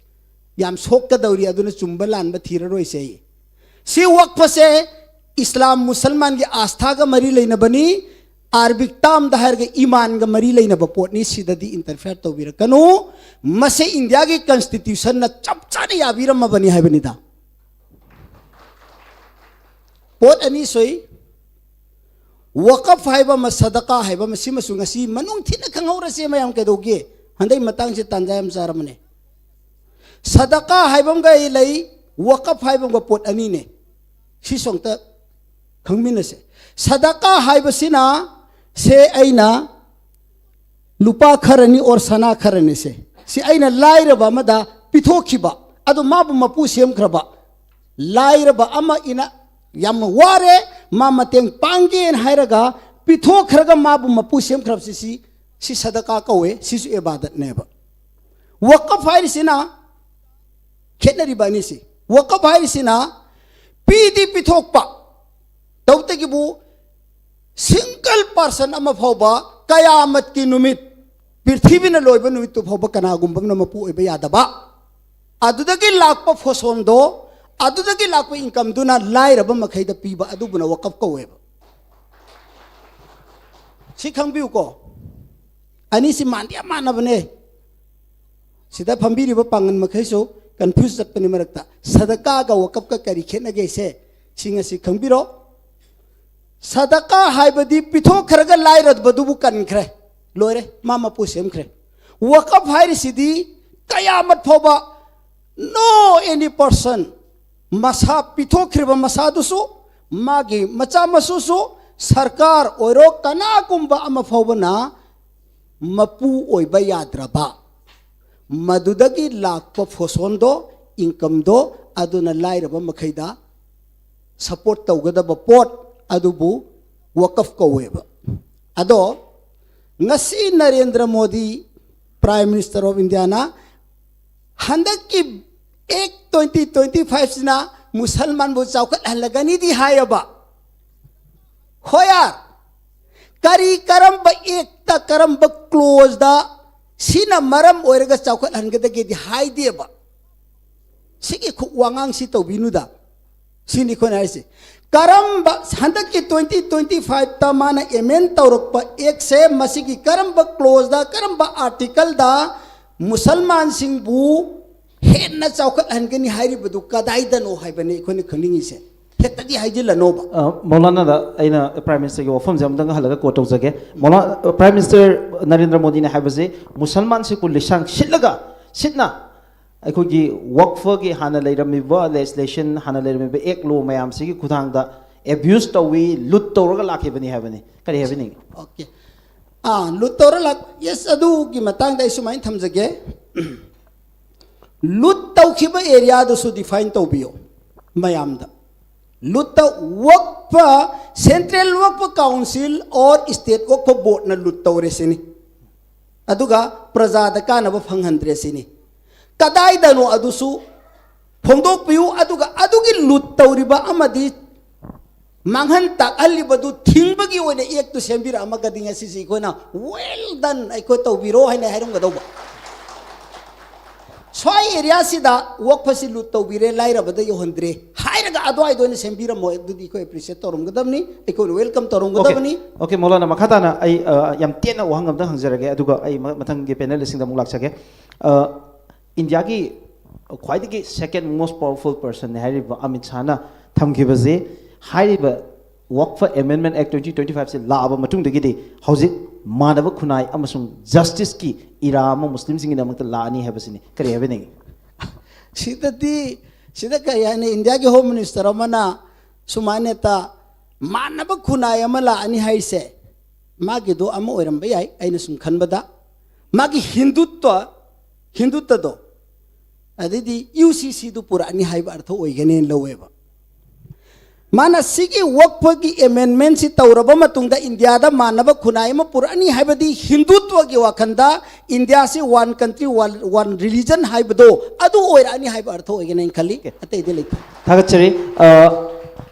ꯌꯥꯝ ꯁꯣꯛꯀꯗꯧꯔꯤ, ꯑꯗꯨꯅ ꯆꯨꯝꯕ ꯂꯥꯟꯕ ꯊꯤꯔꯔꯣꯏꯁꯦ꯫ ꯁꯤ ꯋꯥꯛꯐꯁꯦ ꯏꯁꯂꯥꯝ ꯃꯨꯁꯜꯃꯥꯟꯒꯤ ꯑꯥꯁꯊꯥꯒ ꯃꯔꯤ ꯂꯩꯅꯕꯅꯤ, ꯑꯥꯔꯕꯤꯛ ꯇꯥꯝꯗ ꯍꯥꯏꯔꯒ ꯏꯃꯥꯟꯒ ꯃꯔꯤ ꯂꯩꯅꯕ ꯄꯣꯠꯅꯤ, ꯁꯤꯗꯗꯤ ꯏꯟꯇꯔꯐꯤꯌꯔ ꯇꯧꯕꯤꯔꯛꯀꯅꯨ꯫ ꯃꯁꯤ ꯏꯟꯗꯤꯌꯥꯒꯤ ꯀꯟꯁꯇꯤꯇ꯭ꯌꯨꯁꯟꯅ ꯆꯞ ꯆꯥꯅ ꯌꯥꯕꯤꯔꯝꯃꯕꯅꯤ ꯍꯥꯏꯕꯅꯤꯗ꯫ ꯄꯣꯠ ꯑꯅꯤ ꯁꯨꯏ, ꯋꯥꯀꯐ ꯍꯥꯏꯕ ꯑꯃ, ꯁꯗꯀꯥ ꯍꯥꯏꯕ ꯑꯃ, ꯁꯤꯃꯁꯨ ꯉꯁꯤ ꯃꯅꯨꯡ ꯊꯤꯅ ꯈꯪꯍꯧꯔꯁꯦ ꯃꯌꯥꯝ꯫ ꯀꯩꯗꯧꯒꯦ? ꯍꯟꯗꯛ ꯃꯇꯥꯡꯁꯦ ꯇꯥꯟꯖꯥ ꯌꯥꯝ ꯆꯥꯔꯕꯅꯦ꯫ ꯁꯗꯀꯥ ꯍꯥꯏꯕ ꯑꯃꯒ ꯑꯩ ꯂꯩ, ꯋꯥꯀꯐ ꯍꯥꯏꯕ ꯑꯃꯒ ꯄꯣꯠ ꯑꯅꯤꯅꯦ꯫ ꯁꯤꯁꯨ ꯑꯝꯇ ꯈꯪꯃꯤꯟꯅꯁꯦ꯫ ꯁꯗꯀꯥ ꯍꯥꯏꯕꯁꯤꯅ ꯁꯦ ꯑꯩꯅ ꯂꯨꯄꯥ ꯈꯔꯅꯤ ꯑꯣꯔ ꯁꯅꯥ ꯈꯔꯅꯤꯁꯦ, ꯁꯤ ꯑꯩꯅ ꯂꯥꯏꯔꯕ ꯑꯃꯗ ꯄꯤꯊꯣꯛꯈꯤꯕ, ꯑꯗꯨ ꯃꯥꯕꯨ ꯃꯄꯨ ꯁꯦꯝꯈ꯭ꯔꯕ꯫ ꯂꯥꯏꯔꯕ ꯑꯃ ꯏꯅ ꯌꯥꯝꯅ ꯋꯥꯔꯦ, ꯃꯥ ꯃꯇꯦꯡ ꯄꯥꯡꯒꯦꯅ ꯍꯥꯏꯔꯒ ꯄꯤꯊꯣꯛꯈ꯭ꯔꯒ ꯃꯥꯕꯨ ꯃꯄꯨ ꯁꯦꯝꯈ꯭ꯔꯕꯁꯤ, ꯁꯤ, ꯁꯤ ꯁꯗꯀꯥ ꯀꯧꯋꯦ, ꯁꯤꯁꯨ ꯏꯕꯥꯗꯠꯅꯦꯕ꯫ ꯋꯀꯐ ꯍꯥꯏꯔꯤꯁꯤꯅ, ꯈꯦꯠꯅꯔꯤꯕ ꯑꯅꯤꯁꯤ, ꯋꯀꯐ ꯍꯥꯏꯔꯤꯁꯤꯅ ꯄꯤꯗꯤ ꯄꯤꯊꯣꯛꯄ, ꯇꯧꯕꯇꯒꯤꯕꯨ single person ꯑꯃ ꯐꯥꯎꯕ ꯀꯌꯥꯃꯠꯀꯤ ꯅꯨꯃꯤꯠ, ꯄ꯭ꯔꯤꯊꯤꯕꯤꯅ ꯂꯣꯏꯕ ꯅꯨꯃꯤꯠꯇꯨ ꯐꯥꯎꯕ ꯀꯅꯥꯒꯨꯝꯕ ꯑꯃꯅ ꯃꯄꯨ ꯑꯣꯏꯕ ꯌꯥꯗꯕ, ꯑꯗꯨꯗꯒꯤ ꯂꯥꯛꯄ ꯐꯣꯁꯣꯟꯗꯣ, ꯑꯗꯨꯗꯒꯤ ꯂꯥꯛꯄ incomeꯗꯨꯅ ꯂꯥꯏꯔꯕ ꯃꯈꯩꯗ ꯄꯤꯕ, ꯑꯗꯨꯕꯨꯅ ꯋꯀꯐ ꯀꯧꯋꯦꯕ꯫ ꯁꯤ ꯈꯪꯕꯤꯌꯨꯀꯣ, ꯑꯅꯤꯁꯤ ꯃꯥꯟꯗꯤ ꯌꯥꯝ ꯃꯥꯟꯅꯕꯅꯦ꯫ ꯁꯤꯗ ꯐꯝꯕꯤꯔꯤꯕ ꯄꯥꯡꯒꯜ ꯃꯈꯩꯁꯨ confuse ꯆꯠꯄꯅꯤ ꯃꯔꯛꯇ꯫ ꯁꯗꯀꯥꯒ ꯋꯀꯐꯀ ꯀꯔꯤ ꯈꯦꯠꯅꯒꯦꯁꯦ ꯁꯤ ꯉꯁꯤ ꯈꯪꯕꯤꯔꯣ꯫ ꯁꯗꯀꯥ ꯍꯥꯏꯕꯗꯤ ꯄꯤꯊꯣꯛꯈ꯭ꯔꯒ ꯂꯥꯏꯔꯕꯗꯨꯕꯨ ꯀꯟꯈ꯭ꯔꯦ, ꯂꯣꯏꯔꯦ, ꯃꯥ ꯃꯄꯨ ꯁꯦꯝꯈ꯭ꯔꯦ꯫ ꯋꯀꯐ ꯍꯥꯏꯔꯤꯁꯤꯗꯤ ꯀꯌꯥꯃꯠ ꯐꯥꯎꯕ, no any person, ꯃꯁꯥ ꯄꯤꯊꯣꯛꯈ꯭ꯔꯤꯕ ꯃꯁꯥꯗꯨꯁꯨ, ꯃꯥꯒꯤ ꯃꯆꯥ ꯃꯁꯨꯁꯨ, ꯁꯔꯀꯥꯔ ꯑꯣꯏꯔꯣ, ꯀꯅꯥꯒꯨꯝꯕ ꯑꯃ ꯐꯥꯎꯕꯅ ꯃꯄꯨ ꯑꯣꯏꯕ ꯌꯥꯗ꯭ꯔꯕ, ꯃꯗꯨꯗꯒꯤ ꯂꯥꯛꯄ ꯐꯣꯁꯣꯟꯗꯣ, incomeꯗꯣ, ꯑꯗꯨꯅ ꯂꯥꯏꯔꯕ ꯃꯈꯩꯗ support ꯇꯧꯒꯗꯕ ꯄꯣꯠ ꯑꯗꯨꯕꯨ ꯋꯀꯐ ꯀꯧꯋꯦꯕ꯫ ꯑꯗꯣ ꯉꯁꯤ Narendra Modi, Prime Minister of Indiaꯅ, ꯍꯟꯗꯛꯀꯤ Act twenty twenty fiveꯁꯤꯅ ꯃꯨꯁꯜꯃꯥꯟꯕꯨ ꯆꯥꯎꯈꯠꯍꯜꯂꯒꯅꯤꯗꯤ ꯍꯥꯏꯌꯦꯕ꯫ ꯍꯣꯌꯥꯔ, ꯀꯔꯤ, ꯀꯔꯝꯕ actꯇ, ꯀꯔꯝꯕ clauseꯗ ꯁꯤꯅ ꯃꯔꯝ ꯑꯣꯏꯔꯒ ꯆꯥꯎꯈꯠꯍꯟꯒꯗꯒꯦꯗꯤ ꯍꯥꯏꯗꯦꯕ꯫ ꯁꯤꯒꯤ ꯈꯨ-, ꯋꯥꯉꯥꯡꯁꯤ ꯇꯧꯕꯤꯅꯨꯗ꯫ ꯁꯤꯅꯤ ꯑꯩꯈꯣꯏꯅ ꯍꯥꯏꯁꯦ꯫ ꯀꯔꯝꯕ, ꯍꯟꯗꯛꯀꯤ twenty twenty fiveꯇ ꯃꯥꯅ amend ꯇꯧꯔꯛꯄ actꯁꯦ, ꯃꯁꯤꯒꯤ ꯀꯔꯝꯕ clauseꯗ, ꯀꯔꯝꯕ articleꯗ ꯃꯨꯁꯜꯃꯥꯟꯁꯤꯡꯕꯨ ꯍꯦꯟꯅ ꯆꯥꯎꯈꯠꯍꯟꯒꯅꯤ ꯍꯥꯏꯔꯤꯕꯗꯨ ꯀꯗꯥꯏꯗꯅꯣ ꯍꯥꯏꯕꯅꯤ ꯑꯩꯈꯣꯏꯅ ꯈꯪꯅꯤꯡꯉꯤꯁꯦ꯫ ꯍꯦꯛꯇꯗꯤ ꯍꯥꯏꯖꯤꯜꯂꯅꯣꯕ꯫ ꯑ, ꯃꯧꯂꯥꯅꯥꯗ ꯑꯩꯅ Prime Ministerꯒꯤ ꯋꯥꯐꯝꯁꯦ ꯑꯃꯨꯛꯇꯪ ꯍꯜꯂꯒ quote ꯇꯧꯖꯒꯦ꯫ ꯃꯧꯂꯥ-, ꯑ, Prime Minister ꯅꯔꯦꯟꯗ꯭ꯔ ꯃꯣꯗꯤꯅ ꯍꯥꯏꯕꯁꯦ, ꯃꯨꯁꯜꯃꯥꯟꯁꯤꯡꯕꯨ ꯂꯤꯁꯥꯡ ꯁꯤꯠꯂꯒ, ꯁꯤꯠꯅ ꯑꯩꯈꯣꯏꯒꯤ ꯋꯛꯐꯒꯤ ꯍꯥꯟꯅ ꯂꯩꯔꯝꯃꯤꯕ legislation, ꯍꯥꯟꯅ ꯂꯩꯔꯝꯃꯤꯕ act, law ꯃꯌꯥꯝꯁꯤꯒꯤ ꯈꯨꯠꯊꯥꯡꯗ abuse ꯇꯧꯏ, ꯂꯨꯠ ꯇꯧꯔꯒ ꯂꯥꯛꯈꯤꯕꯅꯤ ꯍꯥꯏꯕꯅꯤ꯫ ꯀꯔꯤ ꯍꯥꯏꯕꯤꯅꯤꯡꯉꯤ? Okay꯫ ꯑꯥ, ꯂꯨꯠ ꯇꯧꯔ ꯂꯥꯛ-, yes, ꯑꯗꯨꯒꯤ ꯃꯇꯥꯡꯗ ꯑꯩ ꯁꯨꯃꯥꯏꯅ ꯊꯝꯖꯒꯦ꯫ ꯂꯨꯠ ꯇꯧꯈꯤꯕ areaꯗꯨꯁꯨ define ꯇꯧꯕꯤꯌꯣ ꯃꯌꯥꯝꯗ꯫ ꯂꯨꯠ ꯇꯧ-, ꯋꯛꯐ, Central Waqf Council or State Waqf Boardꯅ ꯂꯨꯠ ꯇꯧꯔꯦ ꯁꯤꯅꯤ꯫ ꯑꯗꯨꯒ ꯄ꯭ꯔꯖꯥꯗ ꯀꯥꯟꯅꯕ ꯐꯪꯍꯟꯗ꯭ꯔꯦ ꯁꯤꯅꯤ꯫ ꯀꯗꯥꯏꯗꯅꯣ ꯑꯗꯨꯁꯨ ꯐꯣꯡꯗꯣꯛꯄꯤꯌꯨ, ꯑꯗꯨꯒ ꯑꯗꯨꯒꯤ ꯂꯨꯠ ꯇꯧꯔꯤꯕ ꯑꯃꯗꯤ ꯃꯥꯡꯍꯟ ꯇꯥꯛꯍꯜꯂꯤꯕꯗꯨ ꯊꯤꯡꯕꯒꯤ ꯑꯣꯏꯅ ꯑꯦꯛꯇꯨ ꯁꯦꯝꯕꯤꯔꯛꯑꯃꯒꯗꯤ ꯉꯁꯤꯁꯤ ꯑꯩꯈꯣꯏꯅ "Well done, ꯑꯩꯈꯣꯏ ꯇꯧꯕꯤꯔꯣ" ꯍꯥꯏꯅ ꯍꯥꯏꯔꯝꯒꯗꯧꯕ꯫ ꯁ꯭ꯋꯥꯏ ꯑꯦꯔꯤꯌꯥꯁꯤꯗ ꯋꯛꯐꯁꯤ ꯂꯨꯠ ꯇꯧꯕꯤꯔꯦ, ꯂꯥꯏꯔꯕꯗ ꯌꯧꯍꯟꯗ꯭ꯔꯦ ꯍꯥꯏꯔꯒ ꯑꯗꯨꯋꯥꯏꯗ ꯑꯣꯏꯅ ꯁꯦꯝꯕꯤꯔꯝꯃꯣ, ꯑꯗꯨꯗꯤ ꯑꯩꯈꯣꯏ ꯑꯦꯄ꯭ꯔꯤꯁꯤꯌꯦꯠ ꯇꯧꯔꯝꯒꯗꯕꯅꯤ, ꯑꯩꯈꯣꯏꯅ ꯋꯦꯜꯀꯝ ꯇꯧꯔꯝꯒꯗꯕꯅꯤ꯫ ꯑꯣꯀꯦ, ꯃꯧꯂꯥꯅꯥ, ꯃꯈꯥ ꯇꯥꯅ ꯑꯩ ꯑ, ꯌꯥꯝ ꯇꯦꯟꯅ ꯋꯥꯍꯪ ꯑꯝꯇꯪ ꯍꯪꯖꯔꯒꯦ, ꯑꯗꯨꯒ ꯑꯩ ꯃ- ꯃꯊꯪꯒꯤ ꯄꯦꯅꯦꯂꯤꯁꯁꯤꯡꯗ ꯑꯃꯨꯛ ꯂꯥꯛꯆꯒꯦ꯫ ꯑ, ꯏꯟꯗꯤꯌꯥꯒꯤ ꯈ꯭ꯋꯥꯏꯗꯒꯤ second most powerful personꯅꯦ ꯍꯥꯏꯔꯤꯕ ꯑꯃꯤꯠ ꯁꯥꯍꯅ ꯊꯝꯈꯤꯕꯁꯦ, ꯍꯥꯏꯔꯤꯕ ꯋꯛꯐ ꯑꯦꯃꯦꯟꯃꯦꯟ ꯑꯦꯛ ꯇ꯭ꯋꯦꯟꯇꯤ ꯇ꯭ꯋꯦꯟꯇꯤ ꯐꯥꯏꯚꯁꯦ ꯂꯥꯛꯑꯕ ꯃꯇꯨꯡꯗꯒꯤꯗꯤ ꯍꯧꯖꯤꯛ ꯃꯥꯟꯅꯕ ꯈꯨꯟꯅꯥꯏ ꯑꯃꯁꯨꯡ ꯖꯁꯇꯤꯁꯀꯤ ꯏꯔꯥ ꯑꯃ ꯃꯨꯁꯂꯤꯝꯁꯤꯡꯒꯤꯗꯃꯛꯇ ꯂꯥꯛꯑꯅꯤ ꯍꯥꯏꯕꯁꯤꯅꯤ꯫ ꯀꯔꯤ ꯍꯥꯏꯕꯤꯅꯤꯡꯉꯤ? ꯁꯤꯗꯗꯤ, ꯁꯤꯗ ꯀꯔꯤ ꯍꯥꯏꯅꯤ, ꯏꯟꯗꯤꯌꯥꯒꯤ ꯍꯣꯝ ꯃꯤꯅꯤꯁꯇꯔ ꯑꯃꯅ ꯁꯨꯃꯥꯏꯅ ꯍꯦꯛꯇ ꯃꯥꯟꯅꯕ ꯈꯨꯟꯅꯥꯏ ꯑꯃ ꯂꯥꯛꯑꯅꯤ ꯍꯥꯏꯁꯦ, ꯃꯥꯒꯤꯗꯣ ꯑꯃ ꯑꯣꯏꯔꯝꯕ ꯌꯥꯏ꯫ ꯑꯩꯅ ꯁꯨꯝ ꯈꯟꯕꯗ ꯃꯥꯒꯤ ꯍꯤꯟꯗꯨꯠꯇ, ꯍꯤꯟꯗꯨꯠꯇꯗꯣ, ꯑꯗꯩꯗꯤ ꯌꯨ ꯁꯤ ꯁꯤꯗꯨ ꯄꯨꯔꯛꯑꯅꯤ ꯍꯥꯏꯕ ꯑꯔꯊ ꯑꯣꯏꯒꯅꯦꯅ ꯂꯧꯋꯦꯕ꯫ ꯃꯥꯅ ꯁꯤꯒꯤ ꯋꯛꯐꯒꯤ ꯑꯦꯃꯦꯟꯃꯦꯟꯁꯤ ꯇꯧꯔꯕ ꯃꯇꯨꯡꯗ ꯏꯟꯗꯤꯌꯥꯗ ꯃꯥꯟꯅꯕ ꯈꯨꯟꯅꯥꯏ ꯑꯃ ꯄꯨꯔꯛꯑꯅꯤ ꯍꯥꯏꯕꯗꯤ ꯍꯤꯟꯗꯨꯠꯋꯒꯤ ꯋꯥꯈꯜꯗ ꯏꯟꯗꯤꯌꯥꯁꯤ one country, one, one religion ꯍꯥꯏꯕꯗꯣ ꯑꯗꯨ ꯑꯣꯏꯔꯛꯑꯅꯤ ꯍꯥꯏꯕ ꯑꯔꯊ ꯑꯣꯏꯒꯅꯦꯅ ꯈꯜꯂꯤ꯫ ꯑꯇꯩꯗꯤ ꯂꯩꯇꯦ꯫ ꯊꯥꯒꯠꯆꯔꯤ꯫ ꯑ,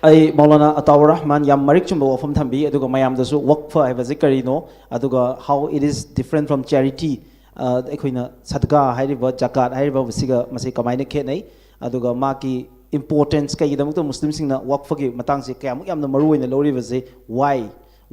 ꯑꯩ ꯃꯧꯂꯥꯅꯥ ꯑꯇꯥꯎꯔ ꯔꯍꯃꯥꯟ ꯌꯥꯝ ꯃꯔꯤꯛ ꯆꯨꯝꯕ ꯋꯥꯐꯝ ꯊꯝꯕꯤ, ꯑꯗꯨꯒ ꯃꯌꯥꯝꯗꯁꯨ ꯋꯛꯐ ꯍꯥꯏꯕꯁꯤ ꯀꯔꯤꯅꯣ, ꯑꯗꯨꯒ how it is different from charity, ꯑ, ꯑꯩꯈꯣꯏꯅ ꯁꯗꯒꯥ ꯍꯥꯏꯔꯤꯕ, ꯖꯀꯥꯠ ꯍꯥꯏꯔꯤꯕ ꯁꯤꯒ ꯃꯁꯤ ꯀꯃꯥꯏꯅ ꯈꯦꯠꯅꯩ, ꯑꯗꯨꯒ ꯃꯥꯒꯤ ꯏꯝꯄꯣꯔꯇꯦꯟꯁ ꯀꯩꯒꯤꯗꯃꯛꯇ ꯃꯨꯁꯂꯤꯝꯁꯤꯡꯅ ꯋꯛꯐꯒꯤ ꯃꯇꯥꯡꯁꯦ ꯀꯌꯥꯃꯨꯛ ꯌꯥꯝꯅ ꯃꯔꯨ ꯑꯣꯏꯅ ꯂꯧꯔꯤꯕꯁꯦ? Why?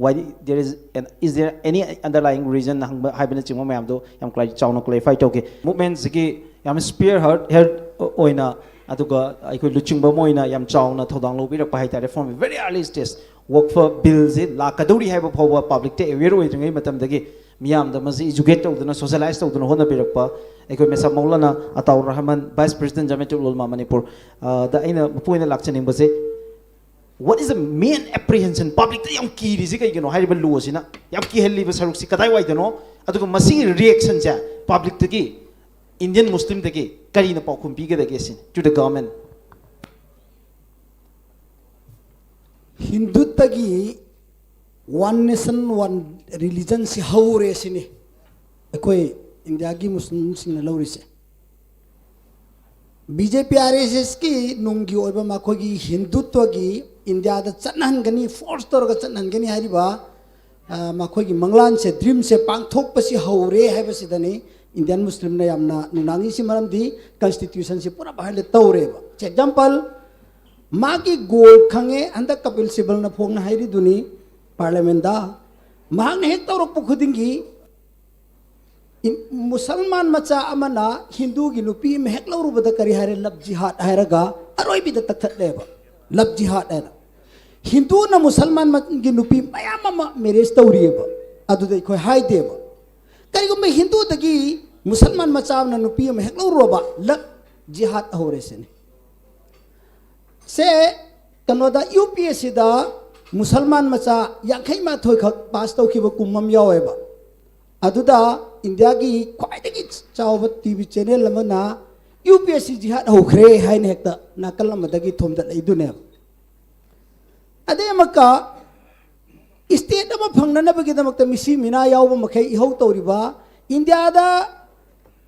Why there is an, is there any underlying reason ꯍꯪꯕ ꯍꯥꯏꯕꯅꯆꯤꯡꯕ ꯃꯌꯥꯝꯗꯣ ꯌꯥꯝ ꯀ꯭ꯂꯥꯏ- ꯆꯥꯎꯅ ꯀ꯭ꯂꯦꯔꯤꯐꯥꯏ ꯇꯧꯒꯦ꯫ ꯃꯨꯚꯃꯦꯟꯁꯤꯒꯤ ꯌꯥꯝ ꯁ꯭ꯄꯤꯌꯔ ꯍꯦꯗ ꯑꯣꯏꯅ, ꯑꯗꯨꯒ ꯑꯩꯈꯣꯏ ꯂꯨꯆꯤꯡꯕ ꯑꯃ ꯑꯣꯏꯅ ꯌꯥꯝ ꯆꯥꯎꯅ ꯊꯧꯗꯥꯡ ꯂꯧꯕꯤꯔꯛꯄ ꯍꯥꯏꯇꯥꯔꯦ꯫ From a very early stage, ꯋꯛꯐ ꯕꯤꯜꯁꯤ ꯂꯥꯛꯀꯗꯧꯔꯤ ꯍꯥꯏꯕ ꯐꯥꯎꯕ ꯄꯕ꯭ꯂꯤꯛꯇ ꯑꯦꯋꯦꯌꯔ ꯑꯣꯏꯗ꯭ꯔꯤꯉꯩ ꯃꯇꯝꯗꯒꯤ ꯃꯤꯌꯥꯝꯗ ꯃꯁꯤ ꯏꯖꯨꯀꯦꯠ ꯇꯧꯗꯨꯅ, ꯁꯣꯁꯤꯌꯦꯂꯥꯏꯁ ꯇꯧꯗꯨꯅ ꯍꯣꯠꯅꯕꯤꯔꯛꯄ ꯑꯩꯈꯣꯏ ꯃꯦꯁꯥ ꯃꯧꯂꯥꯅꯥ ꯑꯇꯥꯎꯔ ꯔꯍꯃꯟ, ꯚꯥꯏꯁ ꯄ꯭ꯔꯦꯁꯤꯗꯦꯟꯠ ꯖꯃꯤꯌꯥꯇꯨꯜ ꯎꯂꯃꯥ ꯃꯅꯤꯄꯨꯔ, ꯑ, ꯗ ꯑꯩꯅ ꯃꯄꯨ ꯑꯣꯏꯅ ꯂꯥꯛꯆꯅꯤꯡꯕꯁꯦ, what is the main apprehension? ꯄꯕ꯭ꯂꯤꯛꯇ ꯌꯥꯝ ꯀꯤꯔꯤꯁꯤ ꯀꯩꯒꯤꯅꯣ? ꯍꯥꯏꯔꯤꯕ ꯂꯣꯁꯤꯅ ꯌꯥꯝ ꯀꯤꯍꯜꯂꯤꯕ ꯁꯔꯨꯛꯁꯤ ꯀꯗꯥꯏꯋꯥꯏꯗꯅꯣ? ꯑꯗꯨꯒ ꯃꯁꯤꯒꯤ ꯔꯤꯌꯦꯛꯁꯟꯁꯦ ꯄꯕ꯭ꯂꯤꯛꯇꯒꯤ, ꯏꯟꯗꯤꯌꯟ ꯃꯨꯁꯂꯤꯝꯗꯒꯤ ꯀꯔꯤꯅ ꯄꯥꯎꯈꯨꯝ ꯄꯤꯒꯗꯒꯦ ꯁꯤꯅꯤ, to the government? ꯍꯤꯟꯗꯨꯠꯇꯒꯤ one nation, one religionꯁꯤ ꯍꯧꯔꯦ ꯁꯤꯅꯤ꯫ ꯑꯩꯈꯣꯏ ꯏꯟꯗꯤꯌꯥꯒꯤ ꯃꯨꯁꯂꯤꯝꯁꯤꯡꯅ ꯂꯧꯔꯤꯁꯦ, ꯕꯤ ꯖꯦ ꯄꯤ ꯑꯥꯔ ꯑꯦꯁ ꯑꯦꯁꯀꯤ ꯅꯨꯡꯒꯤ ꯑꯣꯏꯕ ꯃꯈꯣꯏꯒꯤ ꯍꯤꯟꯗꯨꯠꯋꯒꯤ ꯏꯟꯗꯤꯌꯥꯗ ꯆꯠꯅꯍꯟꯒꯅꯤ, ꯐꯣꯔꯁ ꯇꯧꯔꯒ ꯆꯠꯅꯍꯟꯒꯅꯤ ꯍꯥꯏꯔꯤꯕ, ꯑ, ꯃꯈꯣꯏꯒꯤ ꯃꯪꯂꯥꯟꯁꯦ, ꯗ꯭ꯔꯤꯝꯁꯦ ꯄꯥꯡꯊꯣꯛꯄꯁꯤ ꯍꯧꯔꯦ ꯍꯥꯏꯕꯁꯤꯗꯅꯤ ꯏꯟꯗꯤꯌꯥꯟ ꯃꯨꯁꯂꯤꯝꯅ ꯌꯥꯝꯅ ꯅꯨꯡꯅꯥꯡꯉꯤꯁꯤ꯫ ꯃꯔꯝꯗꯤ ꯀꯟꯁꯇꯤꯇ꯭ꯌꯨꯁꯟꯁꯤ ꯄꯨꯔꯥ ꯚꯥꯏꯑꯣꯂꯦꯠ ꯇꯧꯔꯦꯕ꯫ ꯑꯦꯛꯖꯥꯝꯄꯜ, ꯃꯥꯒꯤ ꯒꯣꯜ ꯈꯪꯉꯦ, ꯍꯟꯗꯛ ꯀꯄꯤꯜ ꯁꯤꯕꯜꯅ ꯐꯣꯡꯅ ꯍꯥꯏꯔꯤꯗꯨꯅꯤ ꯄꯥꯔꯂꯤꯌꯥꯃꯦꯟꯗ꯫ ꯃꯍꯥꯛꯅ ꯍꯦꯛ ꯇꯧꯔꯛꯄ ꯈꯨꯗꯤꯡꯒꯤ ꯏꯟ-, ꯃꯨꯁꯜꯃꯥꯟ ꯃꯆꯥ ꯑꯃꯅ ꯍꯤꯟꯗꯨꯒꯤ ꯅꯨꯄꯤ ꯑꯃ ꯍꯦꯛ ꯂꯧꯔꯨꯕꯗ ꯀꯔꯤ ꯍꯥꯏꯔꯦ? ꯂꯕ ꯖꯤꯍꯥꯗ ꯍꯥꯏꯔꯒ ꯑꯔꯣꯏꯕꯤꯗ ꯀꯛꯊꯠꯂꯦꯕ, ꯂꯕ ꯖꯤꯍꯥꯗ ꯍꯥꯏꯅ꯫ ꯍꯤꯟꯗꯨꯅ ꯃꯨꯁꯜꯃꯥꯟꯒꯤ ꯅꯨꯄꯤ ꯃꯌꯥꯝ ꯑꯃ ꯃꯦꯔꯦꯖ ꯇꯧꯔꯤꯑꯕ, ꯑꯗꯨꯗ ꯑꯩꯈꯣꯏ ꯍꯥꯏꯗꯦꯕ꯫ ꯀꯔꯤꯒꯨꯝꯕ ꯍꯤꯟꯗꯨꯗꯒꯤ ꯃꯨꯁꯜꯃꯥꯟ ꯃꯆꯥ ꯑꯃꯅ ꯅꯨꯄꯤ ꯑꯃ ꯍꯦꯛ ꯂꯧꯔꯨꯔꯕ, ꯂꯕ ꯖꯤꯍꯥꯗ ꯍꯧꯔꯦ ꯁꯤꯅꯤ꯫ ꯁꯦ, ꯀꯩꯅꯣꯗ, ꯌꯨ ꯄꯤ ꯑꯦꯁ ꯁꯤꯗ ꯃꯨꯁꯜꯃꯥꯟ ꯃꯆꯥ ꯌꯥꯡꯈꯩ ꯃꯥꯊꯣꯏ ꯈꯛ ꯄꯥꯁ ꯇꯧꯈꯤꯕ ꯀꯨꯝ ꯑꯃ ꯌꯥꯎꯋꯦꯕ꯫ ꯑꯗꯨꯗ ꯏꯟꯗꯤꯌꯥꯒꯤ ꯈ꯭ꯋꯥꯏꯗꯒꯤ ꯆꯥꯎꯕ ꯇꯤ ꯚꯤ ꯆꯦꯅꯦꯜ ꯑꯃꯅ ꯌꯨ ꯄꯤ ꯑꯦꯁ ꯁꯤ ꯖꯤꯍꯥꯗ ꯍꯧꯈ꯭ꯔꯦ ꯍꯥꯏꯅ ꯍꯦꯛꯇ ꯅꯥꯀꯜ ꯑꯃꯗꯒꯤ ꯊꯣꯝꯗꯠꯂꯛꯏꯗꯨꯅꯦꯕ꯫ ꯑꯗꯩ ꯑꯃꯨꯛꯀ, ꯏꯁꯇꯦꯠ ꯑꯃ ꯐꯪꯅꯅꯕꯒꯤꯗꯃꯛꯇ ꯃꯤꯁꯤ ꯃꯤꯅꯥ ꯌꯥꯎꯕ ꯃꯈꯩ ꯏꯍꯧ ꯇꯧꯔꯤꯕ, ꯏꯟꯗꯤꯌꯥꯗ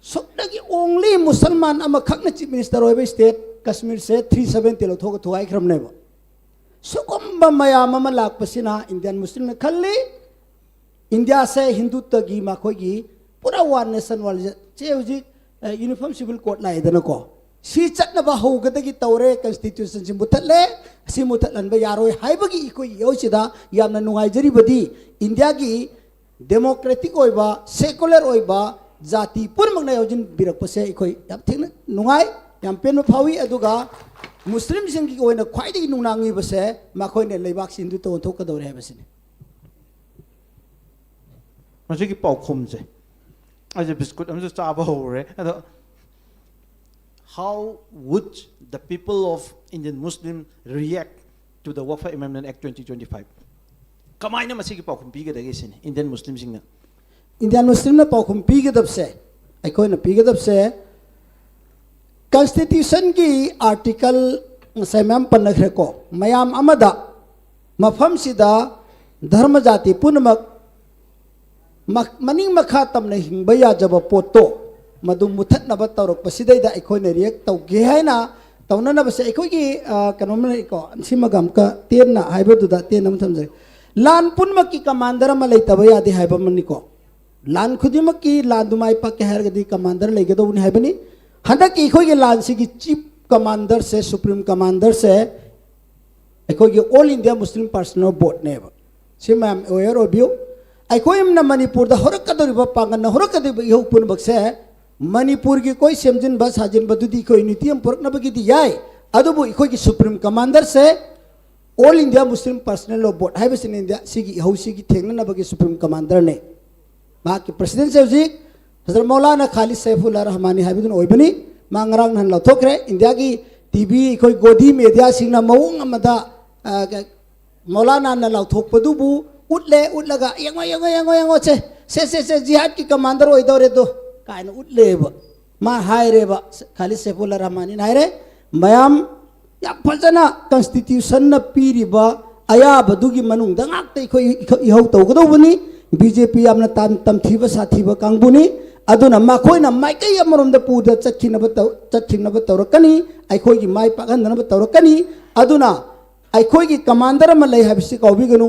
ꯁꯨꯞꯅꯒꯤ ꯑꯣꯡꯂꯤ ꯃꯨꯁꯜꯃꯥꯟ ꯑꯃꯈꯛꯅ ꯆꯤꯐ ꯃꯤꯅꯤꯁꯇꯔ ꯑꯣꯏꯕ ꯏꯁꯇꯦꯠ ꯀꯥꯁꯃꯤꯔꯁꯦ ꯊ꯭ꯔꯤ ꯁꯕꯦꯟꯇꯤ ꯂꯧꯊꯣꯛꯑꯒ ꯊꯨꯒꯥꯏꯈ꯭ꯔꯕꯅꯦꯕ꯫ ꯁꯤꯒꯨꯝꯕ ꯃꯌꯥꯝ ꯑꯃ ꯂꯥꯛꯄꯁꯤꯅ ꯏꯟꯗꯤꯌꯥꯟ ꯃꯨꯁꯂꯤꯝꯅ ꯈꯜꯂꯤ, ꯏꯟꯗꯤꯌꯥꯁꯦ ꯍꯤꯟꯗꯨꯠꯇꯒꯤ ꯃꯈꯣꯏꯒꯤ ꯄꯨꯔꯥ ꯋꯥꯟ ꯅꯦꯁꯟ ꯋꯥꯟ ꯔꯤꯖꯟ꯫ ꯁꯦ ꯍꯧꯖꯤꯛ, ꯑ, ꯌꯨꯅꯤꯐꯣꯔꯝ ꯁꯤꯚꯤꯜ ꯀꯣꯗ ꯂꯥꯛꯑꯦꯗꯅꯀꯣ, ꯁꯤ ꯆꯠꯅꯕ ꯍꯧꯒꯗꯒꯤ ꯇꯧꯔꯦ, ꯀꯟꯁꯇꯤꯇ꯭ꯌꯨꯁꯟꯁꯤ ꯃꯨꯊꯠꯂꯦ, ꯑꯁꯤ ꯃꯨꯊꯠꯍꯟꯕ ꯌꯥꯔꯣꯏ ꯍꯥꯏꯕꯒꯤ ꯑꯩꯈꯣꯏ ꯏꯍꯧꯁꯤꯗ ꯌꯥꯝꯅ ꯅꯨꯡꯉꯥꯏꯖꯔꯤꯕꯗꯤ, ꯏꯟꯗꯤꯌꯥꯒꯤ ꯗꯦꯃꯣꯀ꯭ꯔꯦꯇꯤꯛ ꯑꯣꯏꯕ, ꯁꯦꯀꯨꯂꯔ ꯑꯣꯏꯕ ꯖꯥꯇꯤ ꯄꯨꯝꯅꯃꯛꯅ ꯌꯥꯎꯁꯤꯟꯕꯤꯔꯛꯄꯁꯦ ꯑꯩꯈꯣꯏ ꯌꯥꯝ ꯊꯤꯅ ꯅꯨꯡꯉꯥꯏ, ꯌꯥꯝ ꯄꯦꯟꯕ ꯐꯥꯎꯏ꯫ ꯑꯗꯨꯒ ꯃꯨꯁꯂꯤꯝꯁꯤꯡꯒꯤ ꯑꯣꯏꯅ ꯈ꯭ꯋꯥꯏꯗꯒꯤ ꯅꯨꯡꯅꯥꯡꯉꯤꯕꯁꯦ ꯃꯈꯣꯏꯅ ꯂꯩꯕꯥꯛꯁꯤ ꯍꯤꯟꯗꯨꯠꯇ ꯑꯣꯟꯊꯣꯛꯀꯗꯧꯔꯦ ꯍꯥꯏꯕꯁꯤꯅꯤ꯫ ꯃꯁꯤꯒꯤ ꯄꯥꯎꯈꯨꯝꯁꯦ, ꯑꯩꯁꯦ ꯕꯤꯁꯀꯨꯠ ꯑꯃꯁꯨ ꯆꯥꯕ ꯍꯧꯔꯦ꯫ ꯑꯗꯣ, how would the people of Indian Muslim react to the Waqf Amendment Act twenty twenty-five? ꯀꯃꯥꯏꯅ ꯃꯁꯤꯒꯤ ꯄꯥꯎꯈꯨꯝ ꯄꯤꯒꯗꯒꯦ ꯁꯤꯅꯤ ꯏꯟꯗꯤꯌꯟ ꯃꯨꯁꯂꯤꯝꯁꯤꯡꯅ꯫ ꯏꯟꯗꯤꯌꯥꯟ ꯃꯨꯁꯂꯤꯝꯅ ꯄꯥꯎꯈꯨꯝ ꯄꯤꯒꯗꯕꯁꯦ, ꯑꯩꯈꯣꯏꯅ ꯄꯤꯒꯗꯕꯁꯦ, ꯀꯟꯁꯇꯤꯇ꯭ꯌꯨꯁꯟꯒꯤ ꯑꯥꯔꯇꯤꯀꯜ ꯉꯁꯥꯏ ꯃꯌꯥꯝ ꯄꯟꯅꯈ꯭ꯔꯦꯀꯣ, ꯃꯌꯥꯝ ꯑꯃꯗ ꯃꯐꯝꯁꯤꯗ ꯙꯔꯃ ꯖꯥꯇꯤ ꯄꯨꯝꯅꯃꯛ ꯃ- ꯃꯅꯤꯡ ꯃꯈꯥ ꯇꯝꯅ ꯍꯤꯡꯕ ꯌꯥꯖꯕ ꯄꯣꯠꯇꯣ ꯃꯗꯨ ꯃꯨꯊꯠꯅꯕ ꯇꯧꯔꯛꯄꯁꯤꯗꯩꯗ ꯑꯩꯈꯣꯏꯅ ꯔꯤꯌꯦꯛ ꯇꯧꯒꯦ ꯍꯥꯏꯅ ꯇꯧꯅꯅꯕꯁꯦ ꯑꯩꯈꯣꯏꯒꯤ, ꯑ, ꯀꯩꯅꯣꯝ ꯂꯩꯀꯣ, ꯁꯤꯃꯒ ꯑꯃꯨꯛꯀ ꯇꯦꯟꯅ ꯍꯥꯏꯕꯗꯨꯗ ꯇꯦꯟꯅ ꯑꯃ ꯊꯝꯖꯒꯦ꯫ ꯂꯥꯟ ꯄꯨꯝꯅꯃꯛꯀꯤ ꯀꯃꯥꯟꯗꯔ ꯑꯃ ꯂꯩꯇꯕ ꯌꯥꯗꯦ ꯍꯥꯏꯕ ꯑꯃꯅꯤꯀꯣ꯫ ꯂꯥꯟ ꯈꯨꯗꯤꯡꯃꯛꯀꯤ ꯂꯥꯟꯗꯨ ꯃꯥꯏ ꯄꯥꯛꯀꯦ ꯍꯥꯏꯔꯒꯗꯤ ꯀꯃꯥꯟꯗꯔ ꯂꯩꯒꯗꯧꯕꯅꯤ ꯍꯥꯏꯕꯅꯤ꯫ ꯍꯟꯗꯛꯀꯤ ꯑꯩꯈꯣꯏꯒꯤ ꯂꯥꯟꯁꯤꯒꯤ ꯆꯤꯐ ꯀꯃꯥꯟꯗꯔꯁꯦ, ꯁꯨꯄ꯭ꯔꯤꯝ ꯀꯃꯥꯟꯗꯔꯁꯦ ꯑꯩꯈꯣꯏꯒꯤ ꯑꯣꯜ ꯏꯟꯗꯤꯌꯥ ꯃꯨꯁꯂꯤꯝ ꯄꯥꯔꯁꯅꯦꯜ ꯕꯣꯔꯗꯅꯦꯕ꯫ ꯁꯤ ꯃꯌꯥꯝ ꯑꯦꯋꯦꯌꯔ ꯑꯣꯏꯕꯤꯌꯨ꯫ ꯑꯩꯈꯣꯏꯅ ꯃꯅꯤꯄꯨꯔꯗ ꯍꯧꯔꯛꯀꯗꯧꯔꯤꯕ, ꯄꯥꯡꯒꯜꯅ ꯍꯧꯔꯛꯀꯗꯧꯔꯤꯕ ꯏꯍꯧ ꯄꯨꯝꯅꯃꯛꯁꯦ ꯃꯅꯤꯄꯨꯔꯒꯤ ꯑꯩꯈꯣꯏ ꯁꯦꯝꯖꯤꯟꯕ ꯁꯥꯖꯤꯟꯕꯗꯨꯗꯤ ꯑꯩꯈꯣꯏ ꯌꯨꯅꯤꯇꯤ ꯑꯃ ꯄꯨꯔꯛꯅꯕꯒꯤꯗꯤ ꯌꯥꯏ, ꯑꯗꯨꯕꯨ ꯑꯩꯈꯣꯏꯒꯤ ꯁꯨꯄ꯭ꯔꯤꯝ ꯀꯃꯥꯟꯗꯔꯁꯦ ꯑꯣꯜ ꯏꯟꯗꯤꯌꯥ ꯃꯨꯁꯂꯤꯝ ꯄꯥꯔꯁꯅꯦꯜ ꯂꯣ ꯕꯣꯔꯗ ꯍꯥꯏꯕꯁꯤꯅ ꯏꯟꯗꯤꯌꯥ ꯁꯤꯒꯤ ꯏꯍꯧꯁꯤꯒꯤ ꯊꯦꯡꯅꯅꯕꯒꯤ ꯁꯨꯄ꯭ꯔꯤꯝ ꯀꯃꯥꯟꯗꯔꯅꯦ꯫ ꯃꯍꯥꯛꯀꯤ ꯄ꯭ꯔꯁꯤꯗꯦꯟꯁꯦ ꯍꯧꯖꯤꯛ ꯍꯖꯔꯠ ꯃꯧꯂꯥꯅꯥ ꯈꯥꯂꯤꯗ ꯁꯩꯐꯨꯜꯂꯥ ꯔꯍꯃꯥꯅꯤ ꯍꯥꯏꯕꯗꯨꯅ ꯑꯣꯏꯕꯅꯤ꯫ ꯃꯥ ꯉꯔꯥꯡ ꯅꯍꯥꯟ ꯂꯥꯎꯊꯣꯛꯈ꯭ꯔꯦ꯫ ꯏꯟꯗꯤꯌꯥꯒꯤ ꯇꯤ ꯚꯤ, ꯑꯩꯈꯣꯏ ꯒꯣꯗꯤ ꯃꯦꯗꯤꯌꯥꯁꯤꯡꯅ ꯃꯑꯣꯡ ꯑꯃꯗ, ꯑ, ꯃꯧꯂꯥꯅꯥꯅ ꯂꯥꯎꯊꯣꯛꯄꯗꯨꯕꯨ ꯎꯠꯂꯦ, ꯎꯠꯂꯒ "ꯌꯦꯡꯉꯣ, ꯌꯦꯡꯉꯣ, ꯌꯦꯡꯉꯣ, ꯌꯦꯡꯉꯣ, ꯁꯦ, ꯁꯦ, ꯁꯦ, ꯁꯦ, ꯖꯤꯍꯥꯗꯀꯤ ꯀꯃꯥꯟꯗꯔ ꯑꯣꯏꯗꯧꯔꯦꯗꯣ" ꯀꯥꯏꯅ ꯎꯠꯂꯦꯕ꯫ ꯃꯥ ꯍꯥꯏꯔꯦꯕ, ꯈꯥꯂꯤꯗ ꯁꯩꯐꯨꯜꯂꯥ ꯔꯍꯃꯥꯅꯤꯅ ꯍꯥꯏꯔꯦ꯫ ꯃꯌꯥꯝ ꯌꯥꯝ ꯐꯖꯅ ꯀꯟꯁꯇꯤꯇ꯭ꯌꯨꯁꯟꯅ ꯄꯤꯔꯤꯕ ꯑꯌꯥꯕꯗꯨꯒꯤ ꯃꯅꯨꯡꯗ ꯉꯥꯛꯇ ꯑꯩꯈꯣꯏ ꯏꯈ-, ꯏꯍꯧ ꯇꯧꯒꯗꯧꯕꯅꯤ꯫ ꯕꯤ ꯖꯦ ꯄꯤ ꯌꯥꯝꯅ ꯇꯥꯝ-, ꯇꯝꯊꯤꯕ ꯁꯥꯊꯤꯕ ꯀꯥꯡꯕꯨꯅꯤ꯫ ꯑꯗꯨꯅ ꯃꯈꯣꯏꯅ ꯃꯥꯏꯀꯩ ꯑꯃꯔꯣꯝꯗ ꯄꯨꯗ ꯆꯠꯈꯤꯅꯕ ꯇꯧ-, ꯆꯠꯈꯤꯅꯕ ꯇꯧꯔꯛꯀꯅꯤ, ꯑꯩꯈꯣꯏꯒꯤ ꯃꯥꯏ ꯄꯥꯛꯍꯟꯗꯅꯕ ꯇꯧꯔꯛꯀꯅꯤ꯫ ꯑꯗꯨꯅ ꯑꯩꯈꯣꯏꯒꯤ ꯀꯃꯥꯟꯗꯔ ꯑꯃ ꯂꯩ ꯍꯥꯏꯕꯁꯤ ꯀꯥꯎꯕꯤꯒꯅꯨ,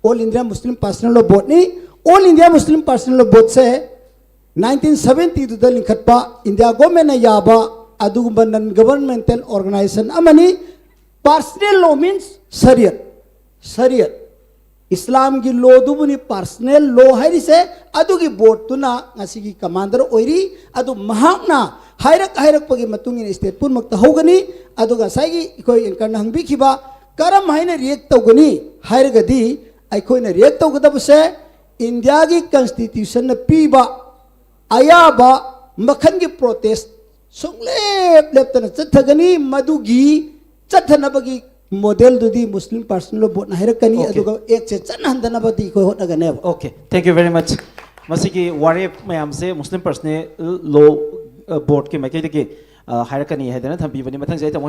ꯑꯣꯜ ꯏꯟꯗꯤꯌꯥ ꯃꯨꯁꯂꯤꯝ ꯄꯥꯔꯁꯅꯦꯜ ꯂꯣ ꯕꯣꯔꯗꯅꯤ꯫ ꯑꯣꯜ ꯏꯟꯗꯤꯌꯥ ꯃꯨꯁꯂꯤꯝ ꯄꯥꯔꯁꯅꯦꯜ ꯂꯣ ꯕꯣꯔꯗꯁꯦ ꯅꯥꯏꯟꯇꯤꯟ ꯁꯕꯦꯟꯇꯤꯗꯨꯗ ꯂꯤꯡꯈꯠꯄ ꯏꯟꯗꯤꯌꯥ ꯒꯣꯔꯃꯦꯟꯅ ꯌꯥꯕ ꯑꯗꯨꯒꯨꯝꯕ ꯅꯟ ꯒꯕꯔꯟꯃꯦꯟꯇꯦꯜ ꯑꯣꯔꯒꯅꯥꯏꯖꯦꯁꯟ ꯑꯃꯅꯤ꯫ ꯄꯥꯔꯁꯅꯦꯜ ꯂꯣ ꯃꯤꯟꯁ ꯁꯔꯤꯌꯠ, ꯁꯔꯤꯌꯠ, ꯏꯁꯂꯥꯝꯒꯤ ꯂꯣꯗꯨꯕꯨꯅꯤ ꯄꯥꯔꯁꯅꯦꯜ ꯂꯣ ꯍꯥꯏꯔꯤꯁꯦ꯫ ꯑꯗꯨꯒꯤ ꯕꯣꯔꯗꯇꯨꯅ ꯉꯁꯤꯒꯤ ꯀꯃꯥꯟꯗꯔ ꯑꯣꯏꯔꯤ꯫ ꯑꯗꯨ ꯃꯍꯥꯛꯅ ꯍꯥꯏꯔꯛ ꯍꯥꯏꯔꯛꯄꯒꯤ ꯃꯇꯨꯡ ꯏꯟꯅ ꯁ꯭ꯇꯦꯠ ꯄꯨꯝꯅꯃꯛꯇ ꯍꯧꯒꯅꯤ꯫ ꯑꯗꯨꯒ ꯉꯁꯥꯏꯒꯤ ꯑꯩꯈꯣꯏ ꯑꯦꯡꯀꯔꯅ ꯍꯪꯕꯤꯈꯤꯕ ꯀꯔꯝ ꯍꯥꯏꯅ ꯔꯤꯌꯦꯛ ꯇꯧꯒꯅꯤ ꯍꯥꯏꯔꯒꯗꯤ, ꯑꯩꯈꯣꯏꯅ ꯔꯤꯌꯦꯛ ꯇꯧꯒꯗꯕꯁꯦ ꯏꯟꯗꯤꯌꯥꯒꯤ ꯀꯟꯁꯇꯤꯇ꯭ꯌꯨꯁꯟꯅ ꯄꯤꯕ ꯑꯌꯥꯕ ꯃꯈꯜꯒꯤ ꯄ꯭ꯔꯣꯇꯦꯁ ꯁꯨꯡꯂꯦꯞ ꯂꯦꯞꯇꯅ ꯆꯠꯊꯒꯅꯤ꯫ ꯃꯗꯨꯒꯤ ꯆꯠꯊꯅꯕꯒꯤ ꯃꯣꯗꯦꯜꯗꯨꯗꯤ ꯃꯨꯁꯂꯤꯝ ꯄꯥꯔꯁꯅꯦꯜ ꯂꯣ ꯕꯣꯔꯗꯅ ꯍꯥꯏꯔꯛꯀꯅꯤ꯫ Okay. ꯑꯗꯨꯒ ꯑꯦꯛꯁꯦ ꯆꯠꯅꯍꯟꯗꯅꯕꯗꯤ ꯑꯩꯈꯣꯏ ꯍꯣꯠꯅꯒꯅꯦꯕ꯫ Okay, thank you very much. ꯃꯁꯤꯒꯤ ꯋꯥꯔꯦꯞ ꯃꯌꯥꯝꯁꯦ ꯃꯨꯁꯂꯤꯝ ꯄꯥꯔꯁꯅꯦꯜ ꯂꯣ, ꯑ, ꯕꯣꯔꯗꯀꯤ ꯃꯥꯏꯀꯩꯗꯒꯤ, ꯑ, ꯍꯥꯏꯔꯛꯀꯅꯤ ꯍꯥꯏꯗꯅ ꯊꯝꯕꯤꯕꯅꯤ꯫ ꯃꯊꯪꯁꯦ ꯑꯩ ꯇꯥꯃꯣ